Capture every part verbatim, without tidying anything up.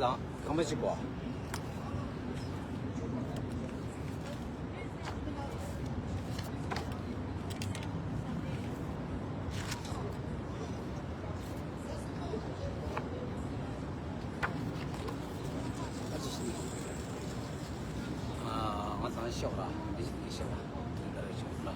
དང་ཁང་པ་ཞིག་གོ། ང་ཚང་ཤོག་ར་འདི་ཞིག་ཤོག་ར་འདི་ལྟར་ཤོག་ར།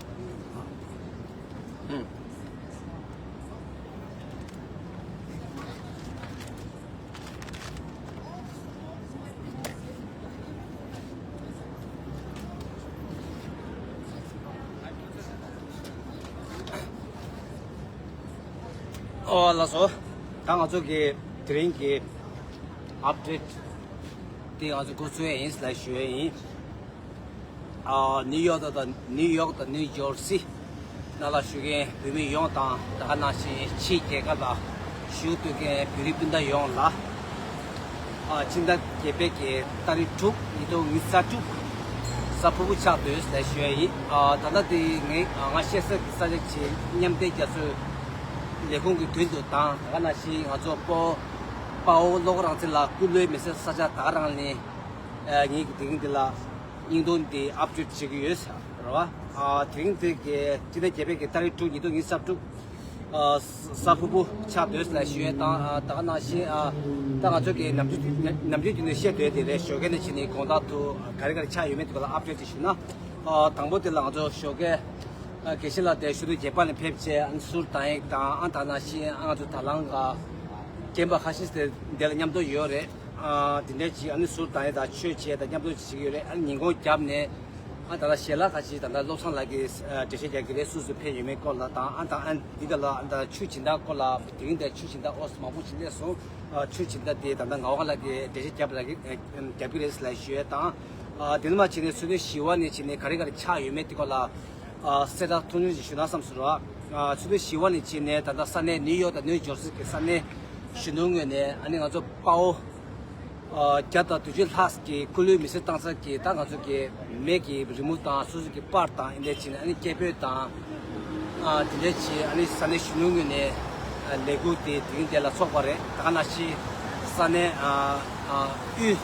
ཨོ་ལགས་སོ། ད་ང་ཚོ་གི་དེ་རིང་གི་ཨབ་ཌེཊ་དེ་ང་ཚོ་འགོ་ཚུགས་ཡས་ཡིན་ལ་ཞུ་ཡས་ཡིན། ཨ་ནིའུ་ཡོག་དང་ནིའུ་ཡོག་དང་ནིའུ་ཇར་སི་ནང་ལ་བཞུགས་མཁན་བོད་མི་ཡོངས་དང་ད་ག་ནང་བཞིན་ཕྱིའི་རྒྱལ་ཁབ་ལ་བཞུགས་སྡོད་མཁན་བོད་རིགས་སྤུན་ཟླ་ཡོངས་ལ། ཨ་ཕྱི་ཟླ་བརྒྱད་པའི་གི་ཏ་རིག་དྲུག་ཉིས་སྟོང་ཉི་ཤུ་རྩ་དྲུག་གཟའ་ཕུར་བུ་ཆགས་འདུག་ལ་ཞུ་ཡ་ཡིན། ཨ་ད་ལྟ་དེ་ངས་ང་བཤད་ས་གི་ས་ཆ་ཆེ་མཉམ་འབྲེལ་རྒྱ་མཚོའི་ལས་ཁུངས་ཀྱི་མདུན་དུ་དང་ད་ག་ནང་བཞིན་ང་ཚོ་པོ་དཔའ་བོ་བློ་དགའ་རང་བཙན་ལགས་སྐུ་ལུས་མེ་སྲེག་ས་ཆ་ད་ག་རང་ནས་ངེད་ཀྱི་དེ་རིང་འདི་ལ་སྙིང་སྟོན་འདི་ཨབ་ཌེཊ་བྱེད་ཀྱི་ཡོད་ཟེར་བ། ཨ་དེ་རིང་འདི་གི་སྤྱི་ཟླ་བརྒྱད་པའི་གི་ཏ་རིག་དྲུག་ཉིས་སྟོང་ཉི་ཤུ་རྩ་དྲུག་ཨ་གཟའ་ཕུར་བུ་ཆགས་འདུག་ལ་ཞུ་ཡས་དང་ཨ་ད་ག་ནང་བཞིན་ཨ་ད་ང་ཚོ་གི་ནམ་རྒྱུན་ནམ་རྒྱུན་དུ་ནས་བཤད་སྡོད་དེ་རེད། ཞོགས་ཀས་ནས་ཕྱིན་ནས་དགོང་དག་ཏུ་ག་རེ་ག་རེ་ཆགས་ཡོད་མེད་དེ་སྐོར་ལ་ཨབ་ཌེཊ་ཞུ་ན། ཨ་དང་པོ་དེ་ལ་ང་ཚོ་ཞོགས་ཀས་ཨ་དགེ་བཤེས་ལགས་དེ་ཞུ་དུས་རྒྱལ་པ་ནས་ཕེབས་བྱས་ཨ་ནི་ཟུར་དང་ཡིག་དང་ཨ་ད་ནང་བཞིན་ཨ་ང་ཚོ་ད་ལང་ག་རྒན་པ་ཁ་ཤས་དེ་འདི་ལ་མཉམ་དུ་ཡོད་རེད། ཨ་དེ་འདྲ་ཅིག་ཨ་ནི་ཟུར་དང་ཡིག་དང་ཆོས་བྱས་དང་མཉམ་དུ་བྱེད་ཀྱི་ཡོད་རེད། ཨ་ནི་ཉིན་གུང་རྒྱབ་ནས་ཨ་ད་ལྟ་ཞལ་ལག་ཁ་ཅིག་ད་ལྟ་བློ་བཟང་ལགས་ཀྱིས་ཨ་འགྲེལ་བཤད་རྒྱག་གི་རེད། སུ་སུ་ཕེབས་ཡོད་མེད་སྐོར་ལ་དང་ཨ་ད་ཨ་འདི་ག་ལ་ཨ་ད་ཆུ་སྦྱིན་བདག་སྐོར་ལ་དེ་རིང་དེ་ཆུ་སྦྱིན་བདག་ཨོ་མང་པོ་ཅིག་སླེབས་སོང་། ཨ་ཆུ་སྦྱིན་བདག་དེ་ད་ལྟ་ངག་དབང་ལགས་ཀྱིས་འགྲེལ་བཤད་རྒྱབ་ལ་རྒྱབ་ཀྱི་རེད་ལ་ཞུ་ཡས་དང་། ཨ་དེ་ནས་མ་བྱས་ནས་ཚོགས་འདུ་བཞི་པ་ནས་བྱས་ནས་ག་རེ་ག་རེ་ཆགས་ཡོད་མེད་དེ་སྐོར་ལ་ཨ་གསལ་བསྒྲགས་ཐུང་ཐུང་ཅིག་ཞུ་ན་བསམ་སོང་ར། ཨ་ཚོགས་འདུ་བཞི་པ་ནས་བྱས་ནས་ད་ལྟ་ས་གནས་ནིའུ་ཡོག་དང་ནིའུ་ཇར་སི་གི་ས་གནས་གཞོན་ནུ་ངོས་ནས་ཨ་ནི་ང་ཚོ་དཔའ་བོ་ཨ་བརྒྱ་དང་བདུན་ཅུ་ལྷག་གི་སྐུ་ལུས་མེ་སྲེག་བཏང་ས་གི་ད་ང་ཚོ་གི་མེ་གི་རི་མོ་དང་སོ་སོ་གི་པར་དང་ཨིན་དེ་བྱས་ནས་ཨ་ནི་སྐད་འབོད་དང་ཨ་དེ་འདྲ་བྱས་ཨ་ནི་ས་གནས་གཞོན་ནུ་ངོས་ནས་ཨ་ལས་འགུལ་དེ་དེ་རིང་དེ་ལ་ཚོགས་པ་རེད། ད་ག་ནང་བཞིན་ས་གནས་ཨ་ཨ་དབུས་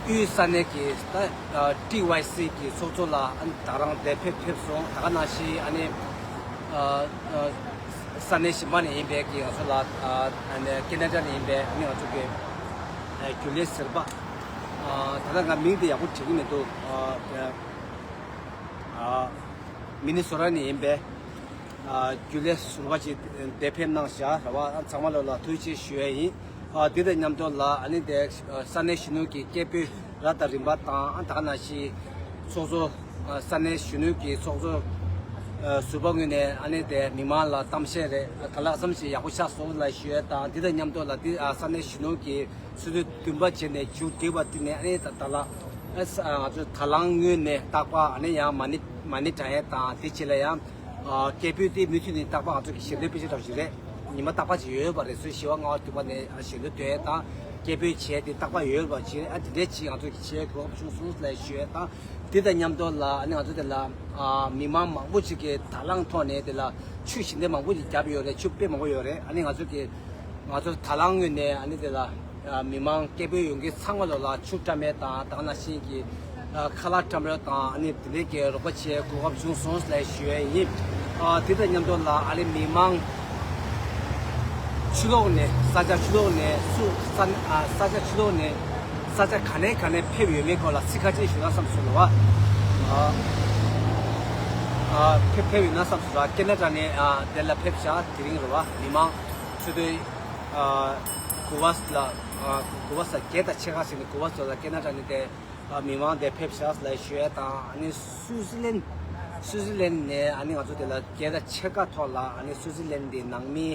དབུས་ས་གནས་ཀྱི་ད་ཨ་ཊི་ཝའི་སི་གི་ཚོགས་གཙོ་ལགས་ཨ་ནི་ད་རང་དེ་ཕེབས་ཕེབས་སོང་། ད་ག་ནང་བཞིན་ཨ་ནི་ཨ་ཨ་ས་གནས་གཞན་པ་ནས་ཡིན་པའི་གི་ང་ཚོ་ལ་ཨ་ཨ་ནི་ཀེ་ན་ཌ་ནས་ཡིན་པའི་ཨ་ནི་ང་ཚོ་གི་ཨ་རྒྱུན་ལས་ཟུར་པ། ཨ་ད་ལྟ་ང་མིང་དེ་ཡག་པོ་བྲིས་ཀྱི་མི་འདུག་ཨ་ཨ་མི་ནི་སོ་ཊ་ནས་ཡིན་པའི་ཨ་རྒྱུན་ལས་ཟུར་པ་ཅིག་འདིར་ཕེབས་གནང་བཞག་རེད་བ། ཨ་ཚང་མ་ལོ་ལ་ཐུགས་རྗེ་ཆེ་ཞུ་ཡས་ཡིན། ཨ་འདི་དང་མཉམ་དུ་ལ་ཨ་ནི་དེ་ཨ་ས་གནས་གཞོན་ནུ་གི་སྐད་འབོད་ར་དང་རིམ་པ་དང་ཨ་ད་ག་ནང་བཞིན་ཚོགས་གཙོ་ཨ་ས་གནས་གཞོན་ནུ་གི་ཚོགས་གཙོ་ཨ་ཟུར་པ་ངོས་ནས་ཨ་ནི་དེ་མི་མང་ལ་གཏམ་བཤད་རེད། ཨ་ག་ལ་གསུམ་ཞིག་ཡག་པོ་ཤར་སོང་ལ་ཞུ་ཡས་དང་། འདི་དང་མཉམ་དུ་ལ་འདི་ཨ་ས་གནས་གཞོན་ནུ་གི་ཆུ་ཚོད་བདུན་པ་བྱས་ནས་མཇུག་བསྒྲིལ་བ་དེ་ནས་ཨ་ནི་ད་ད་ལ་ཨ་ས་ང་ཚོ་ད་ལང་ངོས་ནས་རྟག་པར་ཨ་ནི་ཡང་མ་ཎི་མ་ཎི་བགྲང་ཡས་དང་དེ་བྱས་ལ་ཡང་ཨ་སྐད་འབོད་དེ་མུ་མཐུད་ནས་རྟག་པར་ང་ཚོ་གི་ཞལ་འདོན་དཔེ་ཆ་འདྲ་བོ་ཞིག་རེད། ཉི་མ་རྟག་པར་ཅིག་ཡོད་པ་རེད། སོ་བཞི་པ་ལྔ་པ་དྲུག་པ་ནས་ཨ་ཞལ་འདོན་འདོན་ཡས་དང་སྐད་འབོད་བྱས་དེ་རྟག་པར་ཡོད་པ་ཅིག་རེད། ཨ་དེ་འདྲས་ཅིག་ང་ཚོ་གི་བྱེད་དགོས་བྱུང་སོང་ལ་ཞུ་ཡས་དང་། དེ་དང་མཉམ་དུ་ལ་ཨ་ནི་ང་ཚོ་དེ་ལ་ཨ་མི་མང་མང་པོ་ཅིག་གིས་ད་ལང་ཐོག་ནས་དེ་ལ་ཆུ་ཞལ་འདོན་མང་པོ་ཅིག་བརྒྱབ་ཡོད་རེད། ཆུ་དཔེ་མང་པོ་ཡོད་རེད། ཨ་ནི་ང་ཚོ་གི་ང་ཚོ་ད་ལང་ངོས་ནས་ཨ་ནི་དེ་ལ་ཨ་མི་མང་སྐད་འབོད་ཡོང་མཁན་ཚང་མ་ལོ་ལ་ཆུ་བཀྲམ་ཡས་དང་ད་ག་ནང་བཞིན་གྱི་ཨ་ཁ་ལག་བཀྲམ་ཡས་དང་ཨ་ནི་དེ་འདྲའི་གི་རོགས་པ་བྱེད་གོ་སྐབས་བྱུང་སོང་ལ་ཞུ་ཡས་ཡིན། ཨ་དེ་དང་མཉམ་དུ་ལ་ཨ་ནི་མི་མང་ཕྱི་ལོགས་ནས་ས་ཆ་ཕྱི་ལོགས་ནས་སུ་ས་ཨ་ས་ཆ་ཕྱི་ལོགས་ནས་ས་ཆ་ག་ནས་ག་ནས་ཕེབས་ཡོད་མེད་སྐོར་ལ་ཚིག་ཁ་ཅིག་ཞུ་ན་བསམ་སོང་ལ་བ། ཨ་ཨ་ཕེབས་ཕེབས་ཡོད་ན་བསམ་སོང་ལ་ཀེ་ན་ཌ་ནས་ཨ་དེ་ལ་ཕེབས་ཤག་དེ་རིང་རེད་བ། མི་མང་ཚོ་དེ་ཨ་གུ་ཝ་ལ་ཨ་གུ་ཝ་ས་བརྒྱད་དང་ཕྱེད་ཀ་ཟིན་ནས་གུ་ཝ་ལ་ཀེ་ན་ཌ་ནས་དེ་ཨ་མི་མང་དེ་ཕེབས་ཤག་ལ་ཞུ་ཡས་དང་། ཨ་ནི་སུའུ་ཙི་ལན་སུའུ་ཙི་ལན་ནས་ཨ་ནི་ང་ཚོ་དེ་ལ་བརྒྱད་དང་ཕྱེད་ཀ་ཐོག་ལ་ཨ་ནི་སུའུ་ཙི་ལན་དེ་ནང་མི་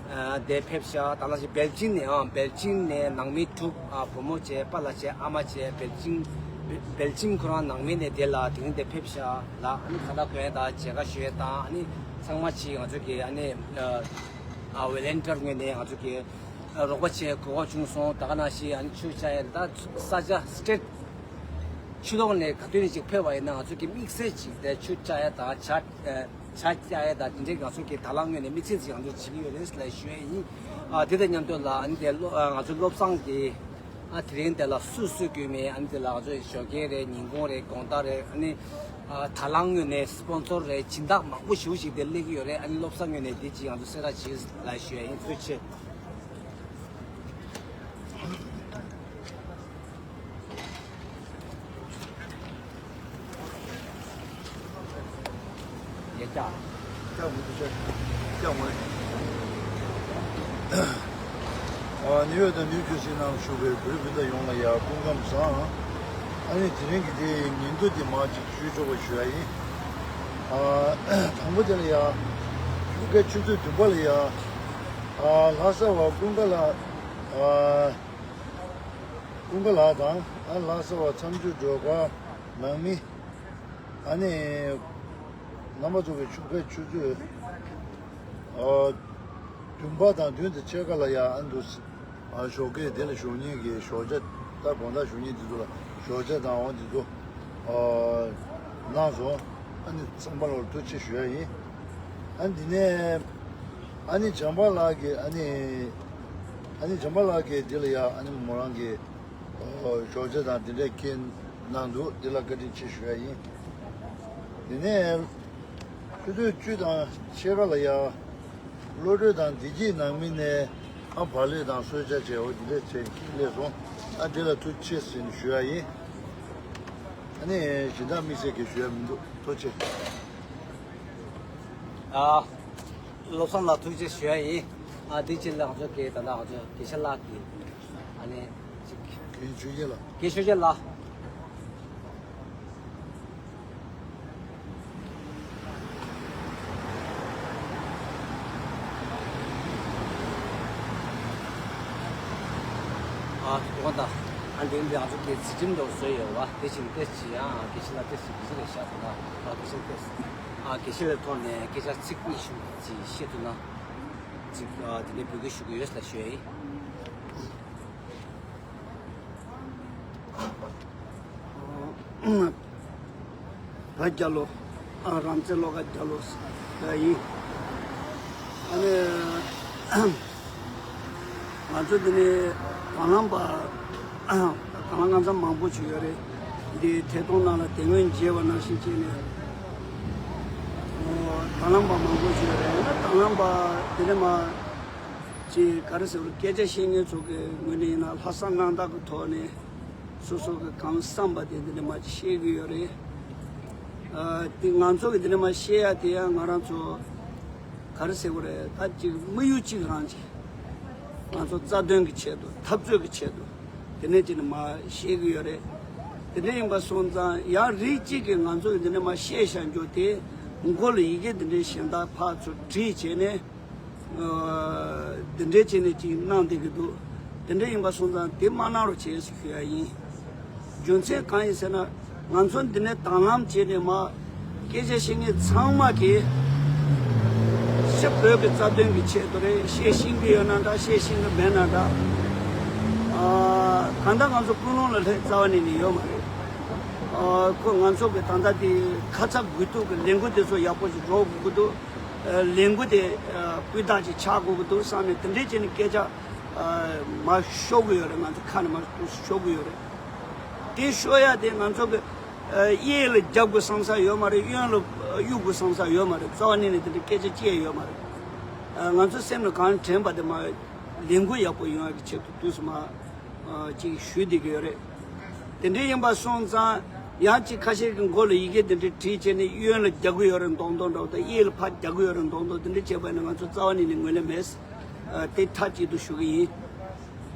ཨ་དེ་ཕེབས་ཤག་ད་ལ་ཞིག་སྦེལ་ཇིང་ནས་ཨ་སྦེལ་ཇིང་ནས་ནང་མི་དྲུག་ཨ་བུ་མོ་བྱས་པཱ་ལགས་བྱས་ཨ་མ་བྱས་སྦེལ་ཇིང་སྦེལ་ཇིང་ཁོ་རང་ནང་མི་ནས་དེ་ལ་དེ་རིང་དེ་ཕེབས་ཤག་ལ། ཨ་ནི་ཁ་བརྡ་གོན་ཡས་དང་མཇལ་ཁ་ཞུ་ཡས་དང་། ཨ་ནི་ཚང་མ་ཅིག་ང་ཚོ་གི་ཨ་ནི་ཨ་ཝོ་ལན་ཊིར་ངོས་ནས་ང་ཚོ་གི་ཨ་རོགས་པ་བྱེད་གོ་སྐབས་བྱུང་སོང་། ད་ག་ནང་བཞིན་ཨ་ནི་ཆུ་བཅག་ཡས་ད་ས་ཆ་སི་ཊེ་ཊི་ཕྱི་ལོགས་ནས་ག་དུས་ནས་ཅིག་ཕེབས་པ་ཡིན་ན་ང་ཚོ་གི་དམིགས་བསལ་ཅིག་དེ་ཆུ་བཅག་ཡས་དང་ཇ་ཇ་བཅག་ཡས་དང་དེ་འདྲའི་ང་ཚོ་གི་ད་ལང་ངོས་ནས་དམིགས་བསལ་ཅིག་ང་ཚོ་བྱེད་ཀྱི་ཡོད་རེད་ལ་ཞུ་ཡས་ཡིན། ཨ་དེ་དང་མཉམ་དུ་ལ་ཨ་ནི་དེ་ལོ་ཨ་ང་ཚོ་བློ་བཟང་གི་ ཨ་དེ་རིང་དེ་ལ་སུ་སུ་དགོས་མེད། ཨ་ནི་དེ་ལ་ང་ཚོ་ཞོགས་ཀས་རེད། ཉིན་གུང་རེད། དགོང་དག་རེད། ཨ་ནི་ཨ་དང་བླངས་ངོས་ནས་སི་པོན་སར་རེད། སྦྱིན་བདག་མང་པོ་ཞེ་པོ་ཞིག་དེ་སླེབས་ཀྱི་ཡོད་རེད། ཨ་ནི་བློ་བཟང་ངོས་ནས་དེ་ཅིག་ང་ཚོ་གསལ་བསྒྲགས་བྱེད་ལ་ཞུ་ཡ་ཡིན། ཐུགས་རྗེ་ཆེ། ཡ་ཀྱ། ཀྱ་མུ་ཏུ་ཅ། ཀྱ་མ། ཨ་ནིའུ་ཡོག་དང་ནིའུ་ཇར་སི་ནང་བཞུགས་པའི་བོད་རིགས་སྤུན་ཟླ་ཡོངས་ལ་ཡ་སྐུ་ཁམས་བཟང་། ཨ་ནི་དེ་རིང་གི་དེ་ཉིན་ཐོ་དེ་མར་ཅིག་ཞུས་ཆོག་པ་ཞུ་ཡ་ཡིན། ཨ་དང་པོ་དེ་ལ་ཡ། ཆུ་ཁ་ཆུ་ཚོད་བདུན་པ་ལ་ཡ། ཨ་ལྷ་ས་བ་ཀུན་དགའ་ལགས། ཨ་ཀུན་དགའ་ལགས་དང་ཨ་ལྷ་ས་བ་མཚམས་སྦྱོར་སྒྲོལ་དཀར། ནང་མི། ཨ་ནི། རྣམ་པ་ཚོ་གི་ཆུ་ཁའི་ཆུ་ཚོད། ཨ། བདུན་པ་དང་བདུན་དང་ཕྱེད་ཀ་ལ་ཡ་ཨ་འདུག་ཨ་ཞོགས་ཀས་དེ་ལ་བཞུགས་མཁན་གྱི་ཞོགས་ཇ། ད་དགོང་དག་བཞུགས་མཁན་དེ་ཚོ་ལ་ཞོགས་ཇ་དང་འོ་དེ་ཚོ། ཨ། གནང་སོང་། ཨ་ནི་ཚང་མ་ལ་ཐུགས་རྗེ་ཆེ་ཞུ་ཡ་ཡིན། ཨ་འདི་ནས། ཨ་ནི་བྱམས་པ་ལགས་ཀྱིས་ཨ་ནི། ཨ་ནི་བྱམས་པ་ལགས་ཀྱིས་འདི་ལ་ཡ་ཨ་ནི་མོ་རང་གི་ཞོགས་ཇ་དང་དེ་འདྲས་ཁྱེར་གནང་འདུག་འདི་ལ་བཀའ་དྲིན་ཆེ་ཞུ་ཡ་ཡིན། དེ་ནས་ཆུ་ཚོད་བཅུ་དང་ཕྱེད་ཀ་ལ་ཡ། བློ་གྲོས་དང་བདེ་སྐྱིད་ནང་མི་ནས་ཨ་བག་ལེབ་དང་གསོལ་ཇ་བྱས། འོ་འདི་འདྲས་བྱས་ཁྱེར་སླེབས་སོང་། ཨ་འདི་ལ་ཐུགས་རྗེ་ཆེ་ཟེར་ནས་ཞུ་ཡ་ཡིན། ཨ་ནི་གཞན་དག་དམིགས་བསལ་གྱི་ཞུ་ཡ་མི་འདུག་ཐུགས་རྗེ་ཆེ། ཨ། བློ་བཟང་ལགས་ཐུགས་རྗེ་ཆེ་ཞུ་ཡ་ཡིན། ཨ་དེ་ཕྱིར་ལ་ང་ཚོ་གི་ད་ལྟ་ང་ཚོ་དགེ་བཤེས་ལགས་ཀྱི་ཨ་ནི་ཅིག་རྒན་ཆོས་རྒྱལ་ལགས། རྒན་ཆོས་རྒྱལ་ལགས། ཨ་དགོངས་དག་ཨ་འདི་འདི་ང་ཚོ་གི་རྩིས་ཁྲིམས་འདྲ་བོ་བཟོས་ཡོད་པ། དེ་བཞིན་ཏོག་ཙམ་ཡང་དགེ་བཤེས་ལགས་ཏོག་ཙམ་བི་ཟི་རེད་ཤག་ད་ལྟ་ཨ་དགེ་བཤེས་ཏོག་ཙམ་ཨ་དགེ་བཤེས་ལགས་ཐོག་ནས་སྐད་ཆ་ཚིག་གཉིས་གསུམ་ཅིག་བཤད་ཐུབ་ན། ཅིག་ཨ་དེ་ནས་འབོད་སྐུལ་ཞུ་གི་ཡོད་ལ་ཞུ་ཡ་ཡིན། བོད་རྒྱལ་ལོ། ཨ་རང་བཙན་བློ་དགའ་རྒྱལ་ལོ་ཡིན། ཨ་ནི་ང་ཚོ་འདི་ནས་དང་བླངས་པ། དང་བླངས་ང་ཚོ་མང་པོ་ཞིག་ཡོད་རེད། འདི་ཐད་གཏོང་ནང་ལ་དེ་སྔོན་མཇལ་བ་ནང་བཞིན་བྱས་ནས། དང་བླངས་པ་མང་པོ་ཞིག་ཡོད་རེད། ཡང་ན་དང་བླངས་པ་དེ་འདྲ་མ་ཅིག་ག་རེ་ཟེར་བ། སྐད་ཆ་བཤད་མཁན་ཚོ་གི་ངོས་ནས་ཡིན་ན་ལྷག་བསམ་རྣམ་དག་གི་ཐོག་ནས་སོ་སོ་གི་གང་བསམ་པ་དེ་འདི་འདྲ་མ་ཅིག་བཤད་གི་ཡོད་རེད། ཨ་དེ་ང་ཚོ་གི་འདི་འདྲ་མ་བཤད་ཡ་དེ་ཡང་ང་རང་ཚོ་ག་རེ་ཟེར་བ་རེད། ད་ཅིག་དམིགས་ཡུལ་གཅིག་རང་ཅིག་ང་ཚོ་རྩ་དོན་གྱི་ཆེད་དུ། འཐབ་རྩོད་ཀྱི་ཆེད་དུ། དེ་ནས་ཅིག་ནི་མ་བཤད་གི་ཡོད་རེད། དེ་འདྲ་ཡིན་པ་སོང་ཙང་ཡང་རིགས་གཅིག་གིས་ང་ཚོ་གི་འདི་འདྲ་མ་བཤད་བཞག་རྒྱུ་དེ་མགོ་ལ་ཡི་གེ་འདི་འདྲའི་གཞན་དག་ཕར་ཚུར་བྲིས་བྱས་ནས། ཨ་འདི་འདྲའི་བྱས་ནས་ཅིག་གནང་བསྡད་ཀྱི་འདུག་དེ་འདྲ་ཡིན་པ་སོང་ཙང་དེ་མ་གནང་རོགས་བྱེད་ཞུ་ཡ་ཡིན། རྒྱུ་མཚན་གང་ཡིན་ཟེར་ན། ང་ཚོ་འདི་ནས་དང་བླངས་བྱས་ནས་མ་སྐད་ཆ་བཤད་མཁན་ཚང་མ་གིས་ཕྱི་བོད་ཀྱི་རྩ་དོན་གྱི་ཆེད་དུ་རེད། བཤད་ཤེས་ཀྱི་ཡོད་ན་འདྲ། བཤད་ཤེས་ཀྱི་མེད་ན་འདྲ། ཨ་གང་ལྟར་ང་ཚོ་ཀུན་སློང་ལ་སླེབས་རྩ་བ་ནས་ནི་ཡོད་མ་རེད། ཨ་ཁོ་ང་ཚོ་གི་ད་ལྟ་དེ་ཁ་ཚ་དགོས་གཏུགས་ཀྱི་ལས་འགུལ་དེ་ཚོ་ཡག་པོ་ཞིག་འགྲོ་དགོས་ཀྱི་འདུག་ལས་འགུལ་དེ་སྤུས་དག་ཅིག་ཆགས་དགོས་ཀྱི་འདུག་བསམ་ནས་དེ་འདྲའི་བྱས་ནས་སྐད་ཆ་མར་ཤོར་གྱི་ཡོད་རེད། ང་ཚོ་ཁ་ནས་མར་ཤོར་གྱི་ཡོད་རེད། དེ་ཤོར་ཡ་དེ་ང་ཚོ་གི་གཡས་ལ་རྒྱབ་དགོས་བསམ་ས་ཡོད་མ་རེད། གཡོན་ལ་གཡུག་དགོས་བསམ་ས་ཡོད་མ་རེད། རྩ་བ་ཉིད་ནས་དེ་འདྲའི་སྐད་ཆ་བཤད་ཡོད་མ་རེད། ང་ཚོ་སེམས་ལ་གང་དྲན་པ་དེ་མར་ལས་འགུལ་ཡག་པོ་ཡོང་ཡ་གི་ཆེད་དུ་དུས་སུ་མར། ཨ་ཅིག་ཞུས་བསྡད་ཀྱི་ཡོད་རེད། དེ་འདྲ་ཡིན་པ་སོང་ཙང་ཡང་ཅིག་ཁ་ཤས་ཀྱི་མགོ་ལ་ཡི་གེ་དེ་འདྲ་བྲིས་བྱས་ནས་གཡོན་ལ་རྒྱག་གི་ཡོད་རེད་མདོག་མདོག་འདྲ་བོ་དང་། གཡས་ལ་ཕར་རྒྱག་གི་ཡོད་རེད་མདོག་མདོག་དེ་འདྲ་བྱས་པ་ཡིན་ན་ང་ཚོ་རྩ་བ་ཉིད་ནས་ངོས་ལེན་མེད། ཨ་དེ་མཐའ་གཅིག་ཏུ་ཞུ་གི་ཡིན།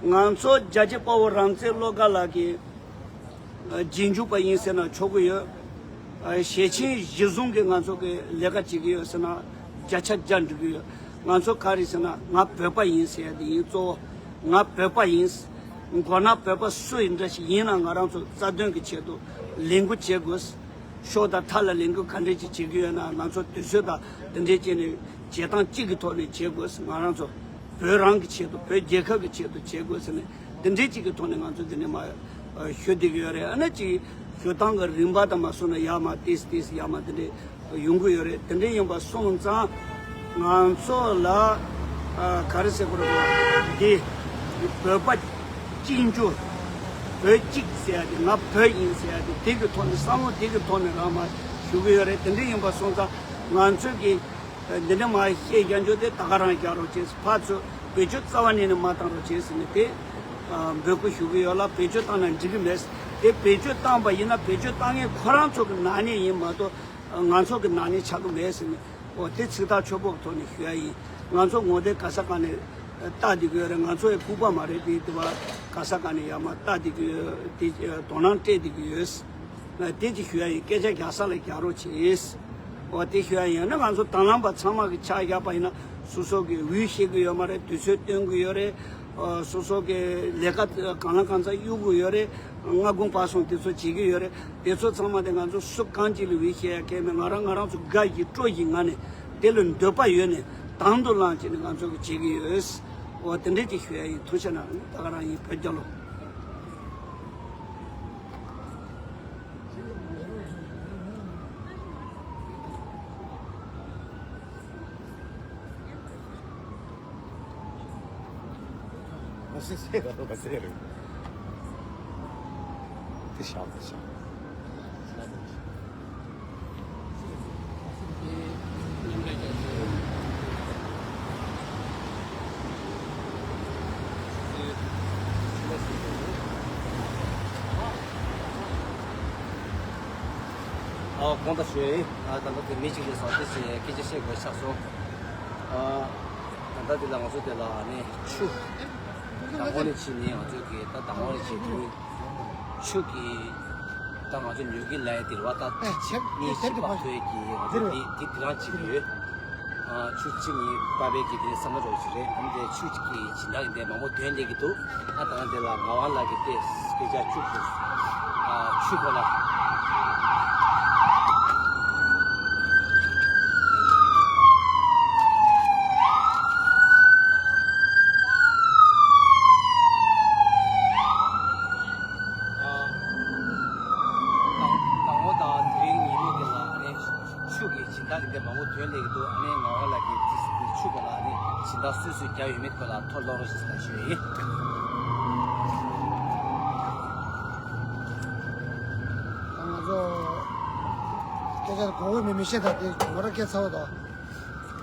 ང་ཚོ་རྒྱལ་གཅེས་དཔའ་བོ་རང་བཙན་བློ་དགའ་ལགས་ཀྱི་རྗེས་འཇུག་པ་ཡིན་ཟེར་ན་ཆོག་གི་ཡོད། ཨ་ཞལ་ཆེམས་གཞི་བཟུང་གིས་ང་ཚོ་གི་ལས་ཀ་བྱེད་ཀྱི་ཡོད་ཟེར་ན་བརྒྱ་ཆ་བརྒྱ་འགྲིག་གི་ཡོད། ང་ ཚོ་ག་རེ་ཟེར་ན་ང་བོད་པ་ཡིན་ཟེར་ཡ་དེ་ཡིན། གཙོ་བོ་ང་བོད་པ་ཡིན། མགོ་ནག་བོད་པ་སུ་ཡིན་འདྲ་ཞིག་ཡིན་ན་ང་རང་ཚོ་རྩ་དོན་གྱི་ཆེད་དུ་ལས་འགུལ་བྱེད་དགོས། ཕྱོགས་དང་མཐའ་ལ་ལས་འགུལ་ག་འདྲས་ཅིག་བྱེད་ཀྱི་ཡོད་ན་ང་ཚོ་དུས་ཚོད་དང་དེ་འདྲས་བྱས་ནས་བྱེད་སྟངས་གཅིག་གི་ཐོག་ནས་བྱེད་དགོས། ང་རང་ཚོ་བོད་རང་གི་ཆེད་དུ། བོད་རྒྱལ་ཁབ་ཀྱི་ཆེད་དུ་བྱེད་དགོས་ཟེར་ནས་དེ་འདྲས་ཅིག་གི་ཐོག་ནས་ང་ཚོ་འདི་ནས་མར་ཞུ་བསྡད་ཀྱི་ཡོད་རེད། ཨ་ནི་ཅིག་ཞུ་སྟངས་ཀྱི་རིམ་པ་དང་མ་སོང་ན་ཡར་མར་ཏིས་ཏིས་ཡར་མར་དེ་འདྲས་ཡོང་གི་ཡོད་རེད། དེ་འདྲས་ཡིན་པ་སོང་ཙང་ང་ཚོ་ལ་ཨ་ག་རེ་ཟེར་དགོས་རེད་གོ། འདི་བོད་པ་གཅིག་གྱུར་ བོད་གཅིག་ཟེར་ཡ་དེ། ང་བོད་ཡིན་ཟེར་ཡ་དེ། དེ་གི་ཐོག་ནས་བསམ་བློ་དེ་གི་ཐོག་ནས་རང་མ་ཞུ་གི་ཡོད་རེད། དེ་འདྲ་ཡིན་པ་སོང་ཙང་ང་ཚོས་ཀྱི་འདི་འདྲ་མ་བཤད་རྒྱ་འཇོག་དེ་ད་ག་རང་རྒྱག་རོགས་བྱེད། ཕར་ཚུར་བེད་སྤྱོད་རྩ་བ་ནས་ནི་མ་བཏང་རོགས་བྱེད་ཟེར་ནས་དེ་འབོད་སྐུལ་ཞུ་གི་ཡོད་ལ། བེད་སྤྱོད་བཏང་ན་འགྲིག་གི་མེད། དེ་བེད་སྤྱོད་བཏང་པ་ཡིན་ན་བེད་སྤྱོད་བཏང་མཁན་ཁོ་རང་ཚོ་གི་ནག་ཉེས་ཡིན་མ་གཏོགས་ང་ཚོ་གི་ནག་ཉེས་ཆགས་ཀྱི་མེད་ཟེར་ནས། འོ་དེ་ཚིག་ཐག་ཆོད་པོ་གི་ཐོག་ནས་ཞུ་ཡ་ཡིན། ང་ཚོ་ངོ་དེབ་ག་ས་ག་ནས་ལྟ་བསྡད་ཀྱི་ཡོད་རེད། ང་ཚོ་ཡི་ལྐུགས་པ་མ་རེད་དེ། དེ་བ་ག་ས་ག་ནས་ཡར་མར་ལྟ་བསྡད་ཀྱི་ཡོད་དེ། དོ་སྣང་སྤྲད་བསྡད་ཀྱི་ཡོད། དེ་ཅིག་ཞུ་ཡ་ཡིན། སྐད་ཆ་རྒྱག་ས་ལ་རྒྱག་རོགས་བྱེད། འོ་དེ་ཞུ་ཡ་ཡིན། ཡང་ན་ང་ཚོ་དང་བླངས་པ་ཚང་མ་གི་ཆ་བཞག་པ་ཡིན་ན། སོ་སོ་གི་འོས་ཤེས་ཀྱི་ཡོད་མ་རེད། དུས་ཚོད་སྟོན་གྱི་ཡོད་རེད། སོ་སོ་གི་ལས་ཀ་གང་ལ་གང་འཚམ་གཡུག་གི་ཡོད་རེད། སྔ་དགོང་བར་གསུམ་དེ་ཚོ་བྱེད་ཀྱི་ཡོད་རེད། དེ་ཚོ་ཚང་མ་དེ་ང་ཚོ་སུ་གང་ཅིག་ལ་འོས་ཤེས་ཡ་གལ་མེད། ང་རང་ང་རང་ཚོ་དགའ་ཞིང་སྤྲོ་ཞིང་ངང་ནས་དེ་ལ་འདོད་པ་ཡོད་ནས་དང་དུ་བླངས་བྱས་ནས་ང་ཚོ་གི་བྱེད་ཀྱི་ཡོད། འོ་དེ་འདྲས་ཅིག་ཞུ་ཡ་ཡིན། ཐུགས་རྗེ་གནང་། ད་ག་རང་ཡིན། བོད་རྒྱལ་ལོ། ཨ། དགོངས་དག་ཞུ་ཡ་ཡིན། ཨ། ད་ལྟ་དེ་མི་གཅིག་ལས་སོང་དེ་ཚེ་སྐད་ཆ་བཤད་དགོས་ཆགས་སོང་། ཨ། ད་ལྟ་འདི་ལ་ང་ཚོ་དེ་ལ་ནི་ཆུ། དང་པོ་ནས་ཕྱིན་ནས་ང་ཚོ་གི་ད་དང་པོ་ནས་ཕྱིན་དུས་ཆུ་གི་ད་ང་ཚོ་ཉོ་གི་ལས་དེ་རེད་བ། ད་གཅིག་གཉིས་བཞི་བར་དོའི་གི་ང་ཚོ་དེ་དེ་དེ་རང་བྱེད་ཀྱི་ཡོད། ཨ། ཆུ་གཅིག་གཉིས་བར་པའི་གི་དེ་བསམ་བློ་རོགས་ཞིག་རེད། ཨ་ནི་དེ་ཆུ་གི་སྦྱིན་བདག་གི་དེ་མང་པོ་ཐོན་བསྡད་ཀྱི་འདུག་ཨ། ད་ང་དེ་ལ་ངག་དབང་ལགས་ཀྱིས་དེ་སྐད་ཆ་བཅུག་འདུག་ཨ། ཆུ་སྐོར་ལ། ཨ། དང་དང་པོ་དང་དེ་རིང་ཉིན་མོ་དེ་ལ་ཨ་ནི་ཆུ་གི་སྦྱིན་བདག་གི་དེ་མང་པོ་ཐོན་སླེབས་ཀྱི་འདུག་ཨ་ནི་ངག་དབང་ལགས་ཀྱིས་དེ་ཆུ་སྐོར་ལ་ཨ་ནི་སྦྱིན་བདག་སུ་སུས་བརྒྱབ་ཡོད་མེད་སྐོར་ལ་ཐོ་ཀློག་རོགས་ཞེས་ཞུ་ཡ་ཡིན། ང་ཚོ་སྐད་ཆ་གོ་བོ་མི་མི་ཤེས། ད་དེ་མོ་ར་སྐད་ཚ་བ་དང་།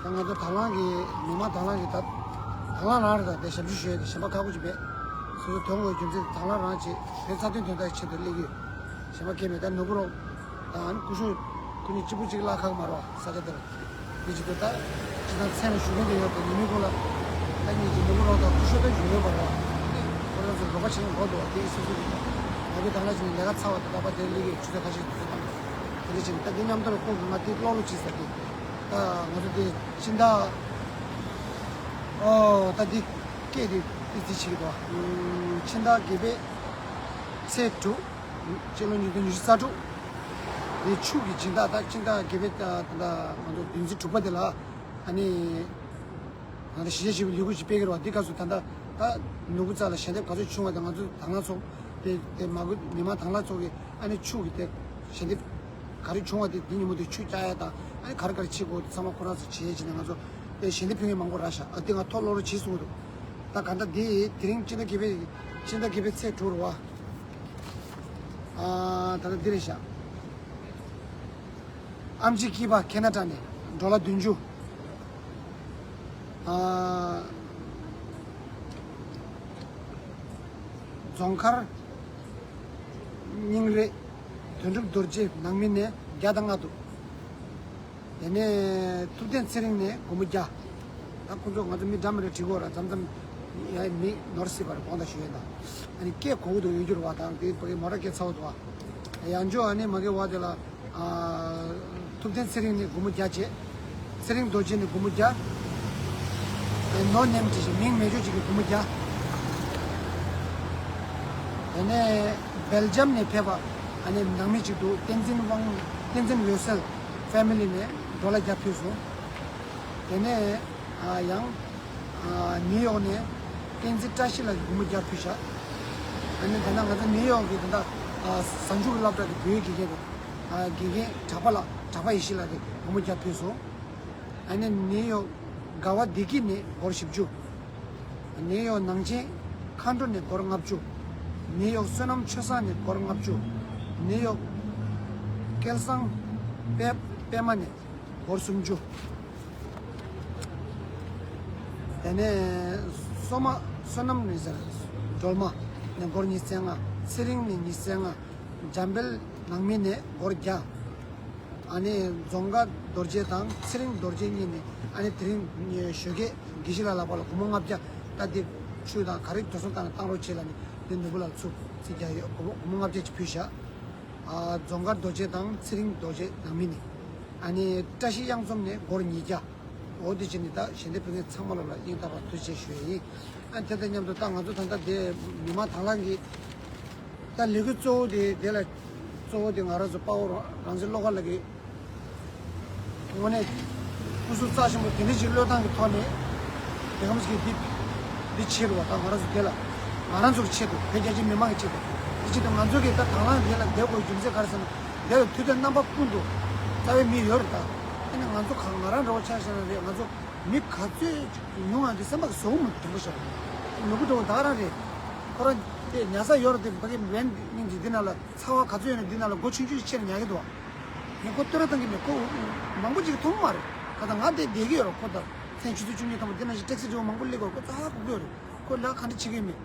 ད་ང་ཚོ་དང་བླངས་ཀྱི་མི་མང་དང་བླངས་ཀྱི་ད་དང་བླངས་རང་རེད། ད་དེ་ཞབས་ཞུ་ཞུ་ཡ་དེ་གཞན་པ་ཁག་པོ་ཅིག་མེད། སོ་སོ་དོན་དགོས་རྒྱུ་མཚན་དང་བླངས་རང་བྱེད། བོད་རྩ་དོན་དོན་དག་ཆེད་དུ་སླེབས་ཀྱི་ཡོད། གཞན་པ་སྐད་མེད། ད་ནོར་བུ་རོགས་དང་ཨ་ནི་སྐུ་ཞབས་ཁོ་གཉིས་གཅིག་པུ་གཅིག་བརླག་ཁག་མ་རེད་བ། ས་ཆ་དེར་དེ་ཅིག་ད་ད་ཅི་ད་མཚན་ལ་ཞུ་མཁན་དེ་ཡོད་དེ། ཉི་མའི་གུང་ལ་ད་གཉིས་ཀྱི་ནོར་བུ་རོགས་དང་སྐུ་ཞབས་ད་ཞུ་ཡོད་པ་རེད་བ། ཁོ་རང་ཚོ་རོགས་པ་བྱེད་མཁན་གོ་འདུག་དེ་སོ་སོ་གི་ད་ང་ཚོ་དང་བླངས་བྱས་ནས་ལས་ཀ་ཚར་བ་དང་ལྷག་པ་དེ་སླེབས་ཀྱི་ཆུ་ཚོད་ཁ་ཤས་དེ་ཚོ་དང་། དེ་འདྲ་བྱས་ནས་ད་དེ་མཉམ་དུ་ལ་ཁོང་གིས་ང་དེ་ཀློག་ཀློག་བྱས་ཟེར་གི། ད་ང་ཚོ་དེ་སྦྱིན་བདག་ཨོ་ད་འདི་སྐད་དེ་ཏི་ཏི་བྱེད་ཀྱི་འདུག་ཨ། ཕྱི་ཟླ་བརྒྱད་པའི་ཚེས་དྲུག་སྤྱི་ལོ་ཉིས་སྟོང་ཉི་ཤུ་རྩ་དྲུག་ནས་ཆུ་གི་སྦྱིན་བདག་ད་ཕྱི་ཟླ་བརྒྱད་པའི་ད་ད་ང་ཚོ་བདུན་ཚེས་དྲུག་པ་དེ་ལ་ཨ་ནི་ང་ཚོ་གཞིས་བྱེས་ཞི་བའི་ལས་འགུལ་ཞིག་སྤེལ་གྱི་རེད་བ། འདི་སྐབས་སུ་ད་ལྟ་ད་ནོར་བུ་རྩ་ལ་ཞལ་འདེབས་ག་ཚོད་བྱུང་བ་དང་། ང་ཚོ་དང་བླངས་ཚོགས་དེ་དེ་མ་གུ་མི་མང་དང་བླངས་ཚོགས་ཀྱི་ཨ་ནི་ཆུ་གི་དེ་ཞལ་འདེབས་ག་རེ་བྱུང་བ་དེ། འདི་ཉིན་མོ་དེ་ཆུ་བཀྱག་ཡ་དང་ཨ་ནི་ག་རེ་ག་རེ་བྱེད་དགོས་དེ་ཚང་མ་ཁོ་རང་ཚོ་བྱས་བྱས་ནས་ང་ཚོ་དེ་ཞལ་འདེབས་ཕུལ་མཁན་མང་པོ་རག་ཤག་ཨ། འདི་ང་ཐོ་ཀློག་རོགས་བྱེད་གསུངས་འདུག་ད་ག་ད་འདི་དེ་རིང་སྤྱི་ཟླ་བརྒྱད་པའི་སྤྱི་ཟླ་བརྒྱད་པའི་ཚེས་དྲུག་རེད་བ། ཨ། ད་ལྟ་འདི་རེད་ཤག་ཨེམ་ཆི་སྐྱིད་པ་ཁེ་ན་ཌ་ནས་ཌོ་ལར་བདུན་ཅུ། ཨ། རྫོང་མཁར་སྙིང་རེ། དོན་གྲུབ་རྡོ་རྗེ་ནང་མི་ནས་བརྒྱ་དང་ལྔ་འདུག་དེ་ནས་ཐུབ་བསྟན་ཚེ་རིང་ནས་སྒོར་མོ་བརྒྱ། ད་ཁོང་ཚོ་ང་ཚོ་མི་འདྲ་མི་འདྲ་བྲིས་གོ་ར། མཚམས་མཚམས་ཡ་མི་ནོར་སྲིད་པར་དགོངས་དག་ཞུ་ཡས་དང་། ཨ་ནི་སྐད་གོ་གི་འདུག་ཡོད་རྒྱུ་རེད་བ། དང་དེ་བ་གི་མོ་ར་སྐད་ཚ་བོ་འདུག་བ། ཡང་ཅོ་ཨ་ནི་མ་གི་བ་དེ་ལ། ཨ། ཐུབ་བསྟན་ཚེ་རིང་ནས་སྒོར་མོ་བརྒྱ་བྱས། ཚེ་རིང་རྡོ་རྗེ་ནས་སྒོར་མོ་བརྒྱ། ཨེ། ནོ་ནེམ་བྲིས་ཤིང་མིང་མེད་ཅོག་ཅིག་གིས་སྒོར་མོ་བརྒྱ། དེ་ནས་སྦེལ་ཇམ་ནས་ཕེབས་པ་ཨ་ནི་ནང་མི་ཅིག་འདུག་བསྟན་འཛིན་དབང་། བསྟན་འཛིན་འོད་གསལ་ཕེ་མི་ལི་ནས་ཌོ་ལར་བརྒྱ་ཕུལ་སོང་། དེ་ནས། ཨ། ཡང་། ཨ། ནིའུ་ཡོག་ནས་བསྟན་འཛིན་བཀྲ་ཤིས་ལགས་ཀྱིས་སྒོར་མོ་བརྒྱ་ཕུལ་ཤག་ཨ་ནི་ད་ལྟ་ང་ཚོ་ནིའུ་ཡོག་གི་ད་ལྟ། ཨ། གཟའ་མཇུག་གི་སློབ་གྲྭ་གི་བོད་ཡིག་དགེ་རྒན་དེ། ཨ། དགེ་རྒན་གྲགས་པ་ལགས། གྲགས་པ་ཡེ་ཤེས་ལགས་ཀྱིས་སྒོར་མོ་བརྒྱ་ཕུལ་སོང་། ཨ་ནི་ནིའུ་ཡོག་དགའ་བ་བདེ་སྐྱིད་ནས་སྒོར་བཞི་བཅུ། ནིའུ་ཡོག་ནང་ཆེན་མཁའ་འགྲོ་ནས་སྒོར་ལྔ་བཅུ། ནིའུ་ཡོག་བསོད་ནམས་ཆོས་བཟང་ནས་སྒོར་ལྔ་བཅུ། ནིའུ་ཡོག་སྐལ་བཟང་པད་པད་མ་ནས་སྒོར་སུམ་ཅུ། དེ་ནས་སོ་མ་བསོད་ནམས་ནས་ཟེར་སྒྲོལ་མ་ནས་སྒོར་ཉི་ཤུ་རྩ་ལྔ། ཚེ་རིང་ནས་ཉི་ཤུ་རྩ་ལྔ། འཇམ་དཔལ་ནང་མི་ནས་སྒོར་བརྒྱ། ཨ་ནི་རྫོང་དཀར་རྡོ་རྗེ་དང་ཚེ་རིང་རྡོ་རྗེ་གཉིས་ནས། ཨ་ནི་དེ་རིང་ཞོགས་ཀས་དགེ་བཤེས་ལགས་ལ་ཕར་ལ་སྒོར་མོ་ལྔ་བརྒྱ། ད་དེ་ཆུ་དང་ག་རེ་འགྲོ་སོང་བཏང་ན་བཏང་རོགས་བྱེད་ལབ་ནས་དེ་ནོར་བུ་ལགས་ལ་ཚུར་རྩིས་རྒྱག་ཡོད། སྒོར་མོ་སྒོར་མོ་ལྔ་བརྒྱ་ཅིག་ཕུལ་བཞག། ཨ། རྫོང་དཀར་རྡོ་རྗེ་དང་ཚེ་རིང་རྡོ་རྗེ་ནང་མི་ནས། ཨ་ནི་བཀྲ་ཤིས་གཡང་འཛོམས་ནས་སྒོར་ཉིས་བརྒྱ། འོ་དེ་བྱས་ནས་ད་ཞལ་འདེབས་ཕུལ་མཁན་ཚང་མ་ལོ་ལ་སྙིང་ཐག་པ་ཐུགས་རྗེ་ཆེ་ཞུ་ཡ་ཡིན། ཨ། དེ་དང་མཉམ་དུ་ད་ང་ཚོ་ད་ལྟ་དེ་མི་མང་དང་བླངས་ཀྱི་ད་ལས་འགུལ་གཙོ་བོ་དེ་དེ་ལ་གཙོ་བོ་དེ་ང་རང་ཚོ་དཔའ་བོ་རང་བཙན་བློ་དགའ་ལགས་ཀྱིས་དངོས་གནས་སྐུ་གཟུགས་རྩ་ཆེན་པོ་དེ་འདྲ་ཞིག་བློས་བཏང་གི་ཐོག་ནས་དེ་གམ་ཞིག་འདི་འདི་བྱེད་རུ་བ། ད་ང་རང་ཚོ་དེ་ལ་ང་རང་ཚོ་གི་ཆེད་དུ་བོད་རྒྱ་ཆེའི་མི་མང་གི་ཆེད་དུ། དེ་ཆེད་དུ་ང་ཚོ་གིས་ད་དང་བླངས་དེ་ལ་བསྡད་དགོས་རྒྱུ་མཚན་ག་རེ་ཟེར་ན། དེ་ལ་དུས་དང་རྣམ་པ་ཀུན་ཏུ་རྩ་བའི་མི་ཡོད་རེད། ད་དེ་ནི་ང་ཚོ་ག་ང་རང་འདྲ་བོ་ཆ་བཞག་ན་རེད། ང་ཚོ་མི་ག་ཚོད་ཉུང་ང་དེ་སེམས་པ་གི་བཟོ་མི་དྲན་པོ་ཞིག་རེད། ནོར་བུ་འདྲ་བོ་ད་ག་རང་རེད། ཁོ་རང་དེ་ཉལ་ས་ཡོད་རེད། དེ་ཕ་གི་ཝན་སྙིང་རྗེ་འདི་ནང་ལ་ཚ་བ་ག་ཚོད་ཡོད་ན་འདི་ནང་ལ་སྒོ་ཆུང་ཆུང་ཞིག་ཕྱེ་ནས་ཉལ་གི་འདུག་བ། ངས་ཁོ་བསྟོད་ར་བཏང་གི་མེད། ཁོ་མང་པོ་ཅིག་མཐོང་མ་རེད། ཁ་ད་ང་དེ་བསྡད་ཀྱི་ཡོད་རེད། ཁོ་ད་མཚན་ཆུ་ཚོད་བཅུ་གཉིས་ཐམ་པ་དེ་ནང་བཞིན་ཊེག་སི་འདྲ་བོ་མང་པོ་སླེབས་ཀྱི་ཡོད་རེད། ཁོ་ཚ་ཧ་གོ་གི་ཡོད་རེད། ཁོ་ལས་ག་འདྲ་བྱེད་ཀྱི་ཡོད་མེད་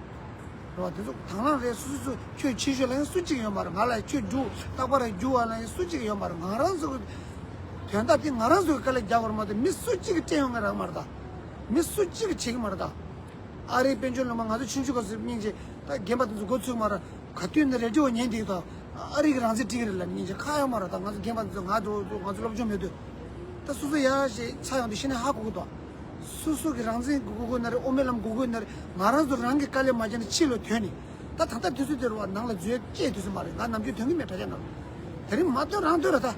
རེད་བ། དེ་ཚོ་དང་བླངས་རེད། སོ་སོ་ཚོ་ཁྱོད་ཆེ་ཤོས་ལ་ཡང་སུ་གཅིག་ཡོད་མ་རེད། ང་ལ་ཁྱོད་འགྲོ་རྟག་པར་རྒྱུག་པ་ལ་ཡང་སུ་གཅིག་ཡོད་མ་རེད། ང་རང་ཚོ་གི་དོན་དག་དེ་ང་རང་ཚོ་གི་དཀའ་ལས་རྒྱག་དགོས་རེད་མ་གཏོགས་མི་སུ་གཅིག་གིས་སྤྲད་ཡོང་གི་རེད་མ་རེད། ད་མི་སུ་གཅིག་གིས་བྱེད་ཀྱི་མ་རེད། ད་ཨ་རིའི་དཔལ་འབྱོར་ལུང་པ་ང་ཚོ་ཆུང་ཆུང་སྐབས་སུ་སྙིང་རྗེ་ད་རྒན་པ་དེ་ཚོ་འགོ་ཚུགས་མ་རེད། ག་དུས་ནས་རེ་ཌི་ཡོ་ཉན་དེ་དང་ཨ་རི་གི་རང་བཙན་སྒྲིག་གི་རེད་ལབ་ནས་སྙིང་རྗེ་ཁག་ཡོད་མ་རེད། ད་ང་ཚོ་རྒན་པ་དེ་ཚོ་ང་འགྲོ་ང་ཚོ་སློབ་སྦྱོང་མེད་དུས་ད་སོ་སོ་ཡར་ཞེས་ཚ་ཡོང་དུས་ཤི་ནས་ཧ་གོ་གི་འདུག། སོ་སོ་གི་རང་བཙན་དགོས་དགོས་ན་རེད། དབུ་མའི་ལམ་དགོས་དགོས་ན་རེད། ང་རང་ཚོ་རང་གི་དཀའ་ལས་མ་བརྒྱབ་ནས་ཕྱི་ལ་ཐོན་ནས་ད་ད་ལྟ་དུས་ཚོད་དེ་རུ་བ་ནང་ལ་འཛུལ་སྐྱེས་དུས་ཚོད་མ་རེད། ང་ནམ་རྒྱུན་ཐོན་གི་མེད་དྲ་རྒྱ་ནང་དེ་རིང་མ་ཐོན་རང་ཐོན་རེད། ད་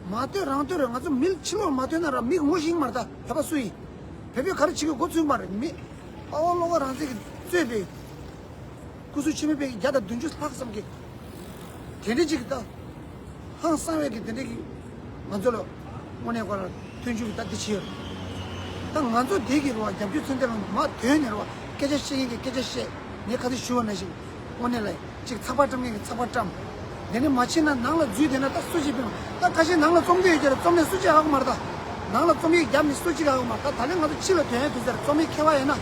མ་ཐོན་རང་ཐོན་རེད། ང་ཚོ་མི་ཕྱི་ལོགས་མ་ཐོན་ན་ར་མིག་ངོ་ཤེས་ཀྱི་མ་རེད། ད་བོད་པ་སུ་ཡིན། བོད་པས་ག་རེ་བྱེད་ཀྱི་འགོ་ཚུགས་མ་རེད། མི་དཔའ་བོ་བློ་དགའ་རང་བཙན་གྱིས་གཙོས་པའི་སྐུ་གཟུགས་ཆེན་མོའི་དཔེ་བརྒྱ་དང་བདུན་ཅུ་ལྷག་ཙམ་གྱིས་དེ་འདྲ་ཅིག་ད་ཧང་སང་བའི་གི་དེ་འདྲ་གི་ང་ཚོ་ལ་དངོས་གནས་ཁོ་རང་མཐུན་འཇུག་གི་ད་འདི་བྱེད་ཡོད་རེད། ད་ང་ཚོ་དེ་གི་རུ་བ་རྒྱབ་སྐྱོར་མཚོན་ཐེངས་ལ་མ་དོན་ནས་རུ་བ་སྐད་ཆ་བཤད་མཁན་གྱི་སྐད་ཆ་བཤད། ངས་ཁ་སང་ཞུས་པ་ནང་བཞིན་དངོས་གནས་ལ་ཅིག་ཚགས་པར་བཀྲམ་མཁན་གྱི་ཚགས་པར་བཀྲམ། དེ་ནས་མ་ཕྱིན་ན་ནང་ལ་འཛུལ་བསྡད་ན་ད་སུ་ཅིག་ཕན། ད་ཁ་ཤས་ནང་ལ་རྩོམ་འདི་ཡོད་ཀྱི་རེད། རྩོམ་ནས་སུ་ཅིག་ཧ་གོ་མ་རེད། ད་ནང་ལ་རྩོམ་ཡིག་བརྒྱབ་ནས་སུ་གཅིག་ཡང་ཡོད་མ་རེད། ད་ད་ལན་ང་ཚོ་ཕྱི་ལ་ཐོན་ཡ་དུས་ཚོད་རྩོམ་ཡིག་མཁས་པ་ཡོད་ན།